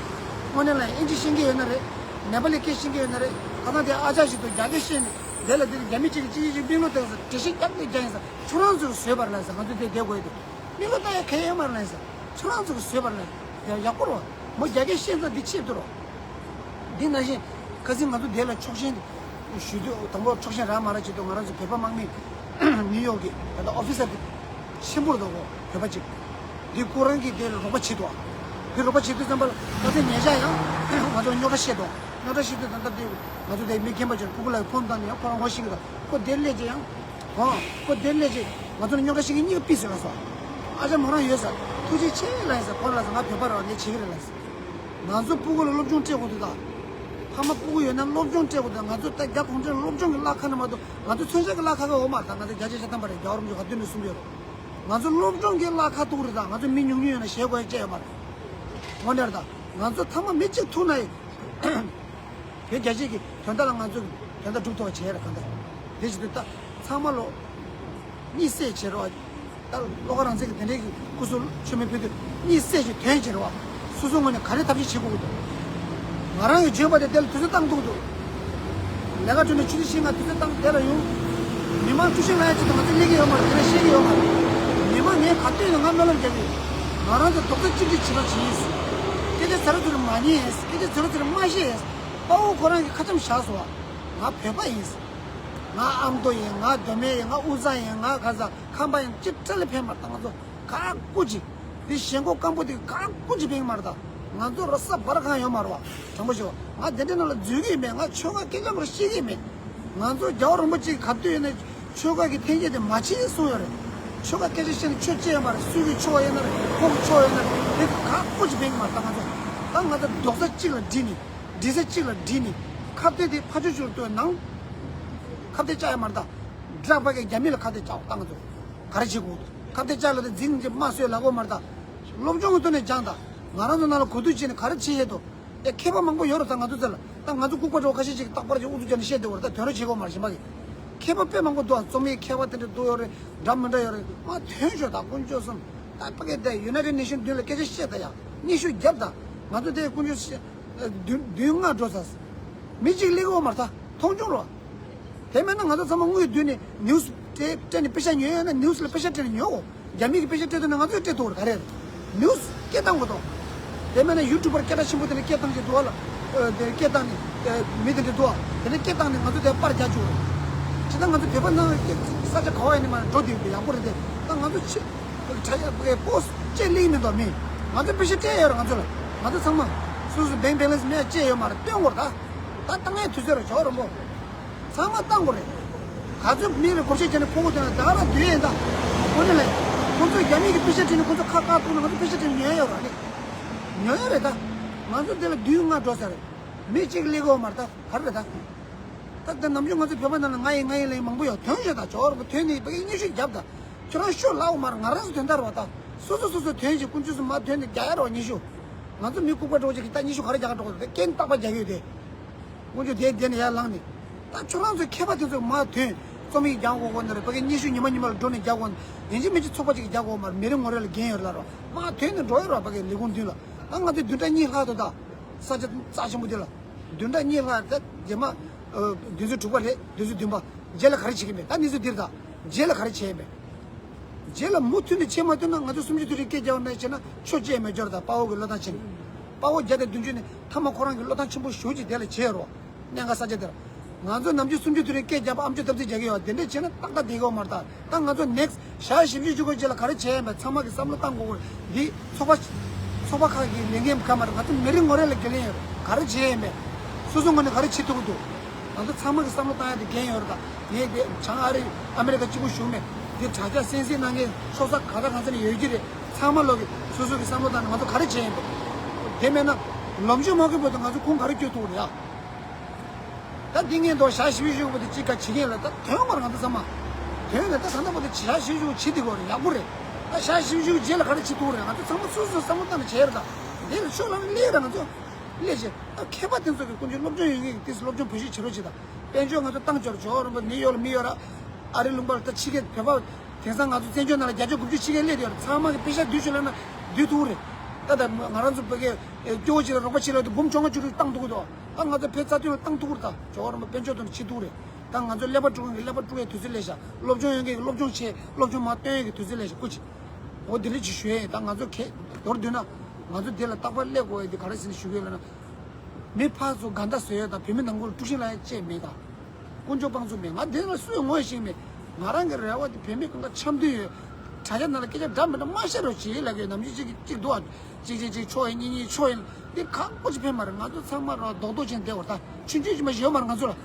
དངོས་གནས་ལ་ཨིན་ཇི་ཤེས་མཁན་ཡོད་ན་རེད། ནེ་པ་ལི་སྐད་ཤེས་མཁན་ཡོད་ན་རེད། ཁ་སང་དེ་ཨ་ཅག་ཞིག་ཏུ་རྒྱ་སྐད་བཤད་ནས་དེ་ལ་དེ་རྒྱ་མི་གཅིག་གིས་གཅིག་གཅིག་པིང་ལོ་བཏང་ཟེར་འགྲེལ་བཤད་རྒྱག་དེ་རྒྱག་ཡིན་ཟེར། ཁྱོད་རང་ཚོ་གིས་བཟོས་པ་རེད་ལབ་ཟེར། ང་ཚོ་དེ་བསྡད་དགོས་ཡོད་དུས་པིང་ལོ་བཏང་ཡ་གལ་ཡོད་མ་རེད་ལབ་ཟེར། ཁྱོད་རང་ཚོ་གིས་བཟོས་པ་རེད་ལབ་ཡ་ཡག་པོ་རེད་བ། མོ་རྒྱ་སྐད་བཤད་ཙང་དེ་ཆེད་དུ་རོ། འདི་ནང་བཞིན་ཁ་སང་ང་ཚོ་དེ་ལ་ཆོག་མཆན་ཞུ་དུས་དང་པོ་ཆོག་མཆན་རག་མ་རག་བྱེད་དུས་ང་རང་ཚོ་བོད་པ་དམག་མི་ནིའུ་ཡོག་གི་ད་ལྟ་ཨོ་ཕི་སར་དེ་ཆེན་པོ་རེད་དོ། བོད་པ་ཅིག་འདི་ཁོ་རང་གིས་དེ་ལ་རོགས་པ་བྱེད་དོ། དེ་རོགས་པ་བྱེད་དུས་ཙམ་པ་ལ་ཁ་སང་ཉེ་ཆར་ཡང་ང་ཚོ་རྙོག་དྲ་བཤད་དོ། རྙོག་དྲ་བཤད་དུས་ད་ལྟ་དེ་ང་ཚོ་དེ་མི་རྒན་པ་ཅིག་ཕྲུ་གུ་ལ་ཕོན་བཏང་ནས་ཡང་ཁོ་རང་ངོ་ཤེས་ཀྱི་འདུག། ཁོ་དེར་སླེབས་རྗེས་ཡང་། ཨོ། ཁོ་དེར་སླེབས་རྗེས་ང་ཚོ་ལ་རྙོག་དྲ་བཤད་མཁན་གཉིས་ཀ་ཕུད་སོང་ལབ་སོང་། ཨ་ཅག་མོ་རང་ཡོད་ཟེར། ཐུགས་རྗེ་ཆེ་ལབ་ཡིན་ཟེར། ཁོ་ལབ་སོང་ང་བོད་པ་རེད་བ། ངས་བྱེད་ཀྱི་རེད་ལབ་སོང་། ང་ཚོ་སྤུ་གུ་ལ་སློབ་སྦྱོང་སྤྲད་དགོས་འདུག་ད། ཕ་མ་སྤུ་གུ་ཡོད་ན་སློབ་སྦྱོང་སྤྲད་དགོས་འདུག། ང་ཚོ་ད་རྒྱ་གུང་ཁྲན་སློབ་སྦྱོང་གི་གླ་ཁ་ནས་མ་གཏོགས་ང་ཚོ་མཚོན་ཆ་གི་གླ་ཁ་ག་ཡོད་མ་རེད། ད་ང་ཚོ་བརྒྱ་ཆ་བརྒྱ་ཐམ་པ་རེད། རྒྱལ་བ་རིན་པོ་ཆེ་ག་དུས་ནས་གསུངས་ཡོད་རེད། ང་ཚོ་སློབ་སྦྱོང་གི་གླ་ཁ་ཐུག་རེད། ད་ང་ཚོ་མི་ཉུང་ཉུང་ཡོད་ན་ཞེ་དགོས་ཡ་ཅི་ཡོད་མ་རེད། དངོས་གནས་རེད། ད་ང་ཚོ་ཐ་མ་མི་གཅིག་ཐུག་ན་ཡི། བོད་རྒྱ་ཆེ་གི་དོན་དག་ལ་ང་ཚོ་གི་དོན་དག་སྒྲུབ་ཐུབ་པ་བྱས་རེད། གང་ལྟར་དེ་བྱེད་དུས་ད་ཚང་མ་ལོ་གཉིད་སད་བྱེད་རོགས། ད་བློ་དགའ་རང་བཙན་གི་དེ་འདྲའི་གི་སྐུ་གཟུགས་མཆོད་མེ་ཕུལ་དུས་གཉིད་སད་ཀྱི་དོན་བྱེད་རོགས། སོ་སོ་ངོས་ནས་ག་རེ་ཐབས་ཤེས་བྱེད་དགོས་ཀྱི་འདུག། ང་རང་གི་བརྗོད་པ་དེ་དེ་ལ་དུས་ཚོད་བཏང་ཐུབ་ཀྱི་འདུག། ལས་ཀ་གྲོལ་ནས་ཆུ་ཚོད་བཞི་ལྔ་དུས་ཚོད་བཏང་དེ་ལ་ཡོང་། མི་མང་བཀྲ་ཤིས་ལ་ཡ་ཅིག་དང་ང་ཚོ་སླེབས་ཀྱི་ཡོད་མ་རེད། དེ་ལ་ཤེས་ཀྱི་ཡོད་མ་རེད། མི་མང་ངས་ག་དུས་ཡིན་ང་སྨོན་ལམ་རྒྱག་གི་ཡོད། ང་རང་ཚོ་རྡོག་རྩ་གཅིག་སྒྲིལ་བྱེད་པ་བྱེད་ཡིན། སྐད་ཆ་ཟེར་རོ་ཚོ་ལ་མ་ཉན། སྐད་ཆ་ཟེར་རོ་ཚོ་ལ་མ་བཤད། དཔའ་བོ་ཁོ་རང་གི་ཁ་ཆེམས་བཞག་སོང་བ། ང་བོད་པ་ཡིན། ང་ཨ་མདོ་ཡིན། ང་མདོ་སྨད་ཡིན། ང་དབུས་གཙང་ཡིན། ང་ག་ས་ཁམས་པ་ཡིན། ཅི་འདྲ་ལས་ཕན་མ་རེད། ད་ང་ཚོ་ག་ཀུ་ཅི། འདི་ཞེན་ཁོག་སྐམ་པོ་དེ་ག་ཀུ་ཅི་ཕན་མ་རེད། ད་ང་ཚོ་ར་ས་བར་གང་ཡོད་མ་རེད་བ། དྲང་པོ་ཞུ་བ། ང་དེ་འདྲའི་ནང་ལ་འཛུལ་གི་མེད། ང་ཆོལ་ཁ་སྐད་ཆ་མ་རེད་ཤེས་གི་མེད། ང་ཚོ་རྒྱལ་བ་རིན་པོ་ཆེ་ག་དུས་ཡིན་ན་ཆོལ་ཁ་གི་འཐེན་འཁྱེར་དེ་མ་བྱེད་གསུངས་ཡོད་རེད། ཆོལ་ཁ་སྐད་ཆ་བཤད་ན་ཆོས་བྱེད་ཡོད་མ་རེད། སུས་གི་ཆོག་ཡོད་ན་རེད། ཁོ་གི་ཆོག་ཡོད་ན་རེད། དེ་ག་ཀུ་ཅི་ཕན་གི་མ་རེད། ད་ང་ཚོ་ད་ང་ཚོ་རྡོག་རྩ་གཅིག་ལ་སྒྲིལ་ནས། འདྲི་ས་གཅིག་ལ་སྒྲིལ་ནས་ཁ་གཏད་དེ་ཕར་ཕྱོགས་ཕྱོགས་ལ་གཏོང་ནང་། ཁ་གཏད་བཅག་ཡ་མ་རེད། ད་དྲག་པ་གི་རྒྱ་མི་ལ་ཁ་གཏད་བཅག་ད་ང་ཚོ་ག་རེ་བྱེད་དགོས་འདུག། ཁ་གཏད་བཅག་ལ་དེ་འཛིང་རྗེས་དམར་གསོད་ལ་གོ་མ་རེད། ད་སློབ་སྦྱོང་གི་ཐོག་ནས་སྦྱངས། ད་ང་རང་ཚོ་ནང་ལ་གོ་བསྡུར་བྱས་ནས་ག་རེ་བྱེད་ཡས་འདུག། ཨེ་མཁས་པ་མང་པོ་ཡོད་རེད། ད་ང་ཚོ་ཚོ་ལ་ ད་ང་ཚོ་ལྐུགས་པ་འདྲ་བོ་ཁ་ཤས་ཅིག་རྟག་པར་ཅིག་ཨུ་ཚུགས་རྒྱབ་ནས་བཤད་བསྡད་པ་རེད། ད་དོན་ར་བྱེད་དགོས་མ་རེད། གཞན་པ་གི་མཁས་པ་དཔེ་མང་པོ་འདུག་རྩོམ་ཡིག་མཁས་པ་དེ་འདྲ་འདུག་ཡོད་རེད། འདྲ་མི་འདྲ་ཡོད་རེད། མ་དོན་ཤོད། ད་དཀོན་མཆོག་གསུམ། ད་ཕ་གི་དེ་United Nation མདུན་ལ་སྐད་ཆ་བཤད་ད་ཡ། སྙན་ཞུ་རྒྱབ་ད། ང་ཚོ་དེ་དཀོན་མཆོག་བཤད། བདུན་བདུན་ལྔ་འགྲོ་ཚར། མི་གཅིག་སླེབས་ཀྱི་ཡོད་མ་རེད། ད་མཐོང་ཆུང་རོགས། དེ་མེད་ན་ང་ཚོ་ཚང་མ་དངུལ་བསྡུས་ནས་ནིའུ་སི་སྤྲད་སྤྲད་ནས་པེ་ཤ་ཉོས་ཡོད་ན་ནིའུ་སི་ལ་པེ་ཤ་སྤྲད་ནས་ཉོའོ། རྒྱ་མི་གིས་པེ་ཤ་སྤྲད་འདུག་ན་ང་ཚོས་སྤྲད་ཐུབ་ར་ག་རེ་རེད། ནིའུ་སི་སྐད་བཏང་དགོས་དོ། དེ་མེད་ན་ཡུ་ཊུབ་པར་སྐད་གྲགས་ཆེན་པོ་དེ་ནས་སྐད་བཏང་གི་འདུག་བ་ལ། ཨ་དེ་སྐད་བཏང་ནས་ཨ་མི་དེ་འདྲ་འདུག་བ། དེ་ནས་སྐད་བཏང་ནས་ང་ཚོ་དེ་པར་རྒྱག་བཅུག་རེད། ཅི་ལྟར་ང་ཚོ་བོད་པ་ནང་ལ་སྐད་ས་ཆ་ག་བ་ཡིན་ནས་མར་འགྲོ་བསྡད་ཡོད་པ་ཡག་པོ་རེད་དེ། ད་ང་ཚོ་ཕྱི་དྲ་ཡ་པོ་སི་ཊི་སྤྲད་ལེ་ཡིན་མི་འདུག་མི་ང་ཚོ་པེ་ཤ་སྤྲད་ཡོད་རེད། ང་ཚོ་ལ་ང་ཚོ་ཚང་མ་སོ་སོ་bank balance མེད་སྤྲད་ཡོད་མ་རེད། སྟོན་དགོས་རེད། ད་ད་བཏང་ཡའི་དུས་ཚོད་རེད། ཇོ་རོང་པོ། ཚང་མ་བཏང་དགོས་རེད། ག་ཚོད་མི་ལ་བགོ་བཤའ་བྱས་ནས་ཕོག་གི་འདུག་ན་ད་ར་བསྡུས་ཡིན་ད། དངོས་གནས་ལས། ཁོ་ཚོས་རྒྱ་མི་གི་པེ་ཤ་སྤྲད་ནས་ཁོ་ཚོ་ཁ་བཀག་ཐུབ་ན་ང་ཚོ་པེ་ཤ་སྤྲད་ནས་ཉོས་ཡོད་ར་ནི། ཉོས་ཡོད་རེད་ད། ང་ཚོ་འདི་ལ་བདུན་ལྔ་འགྲོ་ས་རེད། མི་གཅིག་སླེབས་ཀྱི་ཡོད་མ་རེད་ད། ག་རེ་རེད་ད། ད་ད་ནམ་རྒྱུན་ང་ཚོ་བོད་པ་ནང་ལ་ང་ཡིན་ང་ཡིན་ལ་ཡིན་མང་པོ་ཡོད། དོན་ཤོད་ད། ཇོ་རོང་པོ་དོན་ནི་ཕ་གི་སྙན་ཞུ་རྒྱབ་ད། ཁྱོད་རང་ཤོད་ལབ་ཡོད་མ་རེད། ང་རང་ཚོ་དོན་དག་རེད་བ་ད། སོ་སོ་སོ་སོ་དོན་ཞིག་དཀོན་མཆོག་གསུམ་མ་དོན་ནི་རྒྱག་ཡ་རེད་བ་སྙན་ཞུ། ང་ཚོ་མི་ལྐུགས་པ་འདྲ་བོ་ཅིག་གིས་ད་སྙན་ཞུ་ག་རེ་རྒྱག་ག་འགྲོ་གི་རེད། རྐྱེན་རྟག་པར་རྒྱག་གི་ཡོད་དེ། དཀོན་མཆོག་དེ་བསྡད་ནས་ཡར་ལངས་ནས། ད་ཁྱོད་རང་ཚོའི་མཁས་པ་དེ་ཚོ་མར་ཐོན། རྩོམ་ཡིག་རྒྱག་དགོས་དགོས་ནི་རེད། ཕ་གི་སྙན་ཞུ་ཉི་མ་ཉི་མ་ལ་འགྲོ་ནས་རྒྱག་དགོས་ནི། ཡིན་གཅིག་མིན་གཅིག་ཚོགས་པ་གཅིག་གིས་རྒྱག་དགོས་མ་རེད། མི་རེ་ངོ་རེ་ལ་འགན་ཡོད་རེད་ལབ་རོགས། མར་ཐོན་ནས་འགྲོ་ཡོད་རོགས། ཕ་གི་ལས་ཁུངས་མདུན་ལ། ད་ང་ཚོ་བདུན་ཕྲག་གཉིས་ལྷག་འདུག་ད་ས་ཆ་རྩ་ཆེན་པོ་འདི་ལ། བདུན་ཕྲག་གཉིས་ལྷག་ད་རྗེས་མ། ཨ། བདུན་ཚེས་དྲུག་པ་རེད། བདུན་ཚེས་བདུན་པ། རྗེས་ལ་ག་རེ་བྱེད་ཀྱི་མེད། ད་གནས་ཚུལ་འདིར་ད། རྗེས་ལ་ག་རེ་བྱེད་ཡས་མེད། རྗེས་ལ་མུ་མཐུད་ནས་བྱེད་མ་ཐུབ་ན་ང་ཚོ་སུམ་ཅུ་དུས་དྲན་སྐད་རྒྱག་ནས་བྱས་ན་ཆོས་བྱེད་མེད་འབྱོར་དང་། དཔའ་བོ་གི་བློས་བཏང་ཕྱིན། དཔའ་བོ་བརྒྱ་དང་བདུན་ཅུ་ནས་ཐ་མ་ཁོ་རང་གི་བློས་བཏང་ཆེན་པོ་ཞེ་པོ་ཅིག་དེ་ལ་བྱས་རོགས། གནད་འགག་ས་ཆ་དེར། ང་ཚོ་ནམ་རྒྱུན་སུམ་ཅུ་དུས་དྲན་སྐད་རྒྱབ་པ་ཨམ་ཅོག་སྟབས་བདེ་རྒྱག་གི་ཡོད། དེ་འདྲས་བྱས་ན་ཏག་ཏག་བསྡད་ཀྱི་ཡོད་མ་རེད་ད། ད་ང་ཚོ་ནེག་སི་ཊི་ཞག་བཞི་བཅུ་ཞུ་དགོས་རྗེས་ལ་ག་རེ་བྱས་ཡིན་པས་ཚང་མ་གི་བསམ་བློ་བཏང་དགོས་ཀྱི་རེད། འདི་ཚོགས་པ། ཚོགས་པ་ཁག་གི་ལས་འགན་ག་མ་རེད། ང་ཚོ་མི་རེ་ངོ་རེ་ལ་འགན་ལེན་ཡོད་རེད། ག་རེ་བྱས་ཡིན་པས། སོ་སོ་ངོས་ནས་ག་རེ་བྱེད་ཐུབ་ཀྱི་འདུག་ང་ཚོ་ཚང་མ་གི་བསམ་བློ་བཏང་ཡ་དེ་འགན་ཡོད་རེད་ད། ངས་དེ་བྱང་ཨ་རི་ཨ་མེ་རི་ཀ་གཅིག་པུ་བཞུགས་མེད། འདི་དྲ་རྒྱ་གསན་གཟིགས་གནང་མཁན་ཕྱོགས་ས་ག་ས་ག་ས་ནས་ཡོད་ཀྱི་རེད། ཚང་མ་ལོག་གི་སོ་སོ་གི་བསམ་བློ་བཏང་ནས་ང་ཚོ་ག་རེ་བྱས་ཡིན་པས། དེ་མེད་ན། ལོབ་ཇོ་མོ་གི་བོད་དུ་ང་ཚོ་ཁུངས་ག་རེ་བསྐྱོད་ཐུབ་ཀྱི་རེད་ཡ། ད་འདི་ངས་འདུག་ཞག་བཞི་བཅུ་ཞུ་དགོས་དེ་གཅིག་ག་བྱེད་མཁན་ལ་ད་དོན་དགོས་རེད། ང་ཚོ་ཚང་མ་དོན་ལ་ད་ད་ལྟ་བར་དུ་ཞག་བཞི་བཅུ་བྱེད་དེ་དགོས་རེད། ཡག་པོ་རེད། ད་ཞག་བཞི་བཅུ་རྗེས་ལ་ག་རེ་བྱེད་ཐུབ་རེད། ང་ཚོ་ཚང་མ་སོ་སོ་བསམ་བློ་བཏང་ནས་བྱས་རེད། ད་འདི་ལ་ཤོག་ལ་སླེབས་ར་ང་ཚོ་སླེབས་བྱས་ད་མཁས་པ་དེ་ཚོ་གི་ཀུན་སྤྱོད་སློབ་སྦྱོང་ཡོད་མཁན་གྱི་དེ་སློབ་སྦྱོང་བོད་ཞིག་བྱེད་རོགས་བྱེད། ད་དཔལ་འབྱོར་ང་ཚོ་བཏང་ཆོག་ཆོག་རོགས་པ་ནི་ཡོད་ལ་མི་ཡོད་ར། ཨ་རི་ལུང་པ་ལ་ད་ཕྱི་རྒྱལ་བོད་པ་དེང་སང་ང་ཚོ་བཙན་བྱོལ་ནང་ལ་བརྒྱ་ཆ་དགུ་བཅུ་ཕྱི་རྒྱལ་སླེབས་ཡོད་ར། ཚང་མ་གི་པེ་ཤ་བསྡུས་ཆོག་ལབ་ན་བསྡུས་ཐུབ་རེད། ད་ད་ང་རང་ཚོ་བོད་སྐད་སྐྱོ་བོ་ཅིག་ལ་རོགས་པ་བྱེད་ལ་དུ་འབུམ་བཅོ་ལྔ་བཅུ་དྲུག་བཏང་ཐུབ་ཀྱི་འདུག་ད་ང་ཚོ་བོད་རྩ་དོན་ལ་བཏང་ཐུབ་ཀྱི་རེད། ད་ཇོ་བོ་རིན་པོ་དཔལ་འབྱོར་དོན་བྱེད་ཐུབ་ཀྱི་རེད། ད་ང་ཚོ་ཀླད་པ་དཀྲུག་མཁན་གྱི་ཀླད་པ་དཀྲུག་ཡའི་དུས་ཚོད་སླེབས་ཤག་སློབ་སྦྱོང་ཡོད་མཁན་གྱི་སློབ་སྦྱོང་བྱེད། སློབ་སྦྱོང་མར་སྟོན་ཡས་ཀྱི་དུས་ཚོད་སླེབས་ཤག་སྐུ་མཁྱེན། འོ་དེ་འདྲ་ཅིག་ཞུ་ཡས་ཡིན། ད་ང་ཚོ་གས་མདོར་བསྡུས་ན་ང་ཚོ་འདི་ལ་རྟག་པར་སླེབས་དགོས་ཡས་འདི་ག་རེ་ཟེར་ནས་ཞུ་གི་ཡོད་ལབ་ན། མི་ཕར་ཚུར་དགའ་ཟླ་བཟོ་ཡས་དང་བོད་མི་ནང་ཁུལ་དཀྲུག་ཤིང་བསླང་ཡས་ཅིག་མེད་ད། དཀོན་མཆོག་དཔང་བཙུགས་མེད། ང་འདི་ལ་སུས་ངོ་ཤེས་མེད། ང་རང་གི་རེ་བ་དེ་བོད་མི་གང་ག་འཆམ་མཐུན་ཡོད། དྲ་རྒྱ་ནང་ལ་སྐད་ཆ་འདྲ་མི་འདྲ་མ་བཤད་རོགས་གྱིས་ལབ་ཀྱི་ཡོད། ནམ་རྒྱུན་གཅིག་གིས་གཅིག་འདུག་ཨ། གཅིག་གཅིག་གཅིག་ཕྱོགས་ཡིན་གཉིས་གཉིས་ཕྱོགས་ཡིན། འདི་ཁག་པོ་ཅིག་ཕན་མ་རེད། ང་ཚོ་ཚང་མ་རོ་རྡོག་རྡོག་ཅན་བསྡད་པ་རེད་ད། ཆུང་ཆུང་ཅིག་མ་ཡོད་མ་རེད་ང་ཚོ་ལ།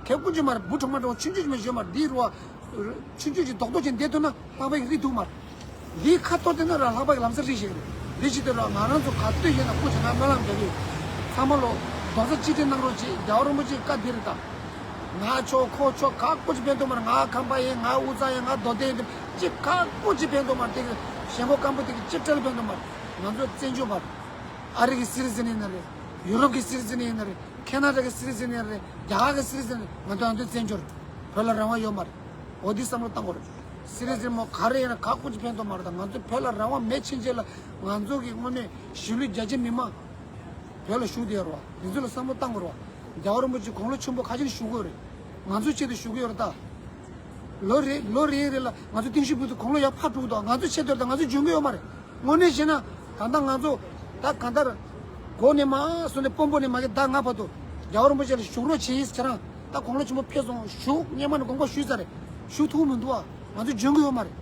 གལ་ཀུན་ཅིག་མ་རེད། བུ་གྲོགས་མ་གྲོགས་ཆུང་ཆུང་ཅིག་མ་ཡོད་མ་རེད། འདི་རུ་བ། ཆུང་ཆུང་ཅིག་རྡོག་རྡོག་ཅན་བསྡད་ཐུབ་ན་ལྷག་པའི་རིགས་འདུག་མ་རེད། འདིའི་ཁ་གཏོར་བསྡད་ན་ར་ལྷག་པའི་ལམ་སང་རིགས་ཤིག་རེད། འདི་ཅི་སྟེ་ར་ང་རང་ཚོ་ག་དུས་ཡིན་ན་སྐུ་མཁྱེན་ང་སྨོན་ལམ་རྒྱག་གི་ཡོད། ཚང་མ་ལོ་རྡོག་རྩ་གཅིག་སྒྲིལ་གནང་རོགས་གྱིས། རྒྱལ་བ་རིན་པོ་ཆེའི་བཀའ་འདི་རེད་ད། ང་ཆོག་ཁོ་ཆོག་ཁག་པོ་ཅིག་ཕན་ཐོགས་མ་རེད། ང་ཁམས་པ་ཡིན། ང་དབུས་གཙང་ཡིན། ང་མདོ་སྟོད་ཡིན། ཅིག་ཁག་པོ་ཅིག་ཕན་ཐོགས་མ་རེད། དེ་གི་ཞེན་ཁོག་སྐམ་པོ་དེ་གི་ཅིག་སྤྲེལ་ཕན་ཐོགས་མ་རེད། ང་ཚོ་བཙན་བྱོལ་བ་རེད། ཨ་རི་གི་སི་ཊི་ཛེན་ཡིན་ན་རེད། ཡུ་རོབ་གི་སི་ཊི་ཛེན་ཡིན་ན་རེད། ཁེ་ན་ཌ་གི་སི་ཊི་ཛེན་ཡིན་ན་རེད། རྒྱ་གར་གི་སི་ཊི་ཛེན་ཡིན་ན་རེད། ང་ཚོ་ང་ཚོ་བཙན་བྱོལ་རེད། བོད་ལ་རང་དབང་ཡོད་མ་རེད། འོ་འདི་བསམ་བློ་བཏང་དགོས་རེད། སི་རི་ཛིན་མོ་ག་རེ་ཡིན་ན་ཁག་པོ་ཅིག་ཕན་ཐོགས་མ་རེད། ད་ང་ཚོ་བོད་ལ་རང་དབང་མེད་ཕྱིན་ཆད་ལ་ང་ཚོ་གི་དངོས་གནས་གཞིས་ལུས་རྒྱ་ཆེ་མི་མང་བོད་ལ་བཞུགས་བསྡད་ཡོད་རེད་བ། འདི་ཚོ་ལ་བསམ་བློ་བཏང་དགོས་རེད་བ། རྒྱལ་བ་རིན་པོ་ཆེ་དགུང་ལོ་ཆེན་པོ་ཁ་ཆེ་ནས་བཞུགས་ཀྱི་ཡོད་རེད། ང་ཚོའི་ཆེད་དུ་བཞུགས་ཀྱི་ཡོད་རེད་ད། ལོ་རེ་ལོ་རེ་རེ་ལ་ང་ཚོ་ཏིང་ཤུ་བུ་དུ་དགུང་ལོ་ཡར་ཕར་འགྲོ་གི་འདུག་ང་ཚོའི་ཆེད་དུ་ད་ང་ཚོ་འཇོན་གྱི་ཡོད་མ་རེད། དངོས་གནས་བྱས་ན་ད་ལྟ་ང་ཚོ་ད་གང་ལྟར་སྒོ་ནས་མ་སོང་ནས་དཔོན་པོ་ནས་མ་གི་ཟླ་ལྔ་བར་དུ་རྒྱལ་བ་རིན་པོ་ཆེ་ལ་བཞུགས་རོགས་བྱེད་ཡིན་ཟེར་ཁྱེད་རང་། ད་དགུང་ལོ་ཆེན་པོ་ཕེབས་སོང་བཞུགས་སྔོན་མ་ནས་དགོངས་པ་ཞུས་ཚར་རེད། བཞུགས་ཐུབ་མི་འདུག་ཨ། ང་ཚོ་འཇོན་གྱི་ཡོད་མ་རེད།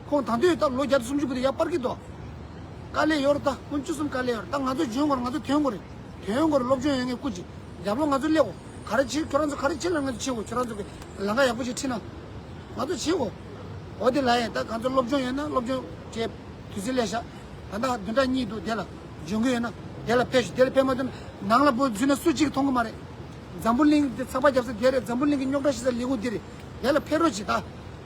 ཁོང་ད་དུང་ད་ལོ་བརྒྱ་དང་སུམ་ཅུ་བར་དུ་ཡར་སྤར་གྱི་འདུག་དཀའ་ལས་ཡོད་རེད་ད། དཀོན་མཆོག་གསུམ་དཀའ་ལས་ཡོད་རེད་ད། ང་ཚོ་འཇོན་དགོས་རེད། ང་ཚོ་ཐོན་དགོས་རེད། ཐོན་དགོས་རེད། སློབ་སྦྱོང་ཡོད་མཁན་སྐུ་མཁྱེན། རྒྱབ་ལོགས་ང་ཚོ་སླེབས་དགོས། ག་རེ་བྱེད་ཁྱོད་རང་ཚོ་ག་རེ་བྱེད་ལ་ང་ཚོ་བྱེད་དགོས། ཁྱོད་རང་ཚོ་གི་ལམ་ཁ་ཡག་པོ་ཞིག་ཁྲིད་ན་ང་ཚོ་བྱེད་དགོས། འོ་དེ་ལ་ཡིན་ད་ང་ཚོ་སློབ་སྦྱོང་ཡོད་ན་སློབ་སྦྱོང་བྱེད། དུས་ཚོད་སླེབས་ཤག་ད་ལྟ་བདུན་ཕྲག་གཉིས་འདུག་དེ་ལ་འཇོན་གྱི་ཡོད་ན་དེ་ལ་ཕེབས་ཤིག་དེ་ལ་ཕེབས་མ་ཐུབ་ན་ནང་ལ་བུ་འཛུལ་ན་སུ་གཅིག་མཐོང་གི་མ་རེད། འཛམ་བུ་གླིང་དེ་ཚགས་པར་རྒྱབ་ས་དེ་རེད། འཛམ་བུ་གླིང་གི་རྙོག་དྲ་ཞིག་ས་ལས་ཁུངས་དེ་རེད། དེ་ལ་ཕེབས་རོགས་གྱིས་ད།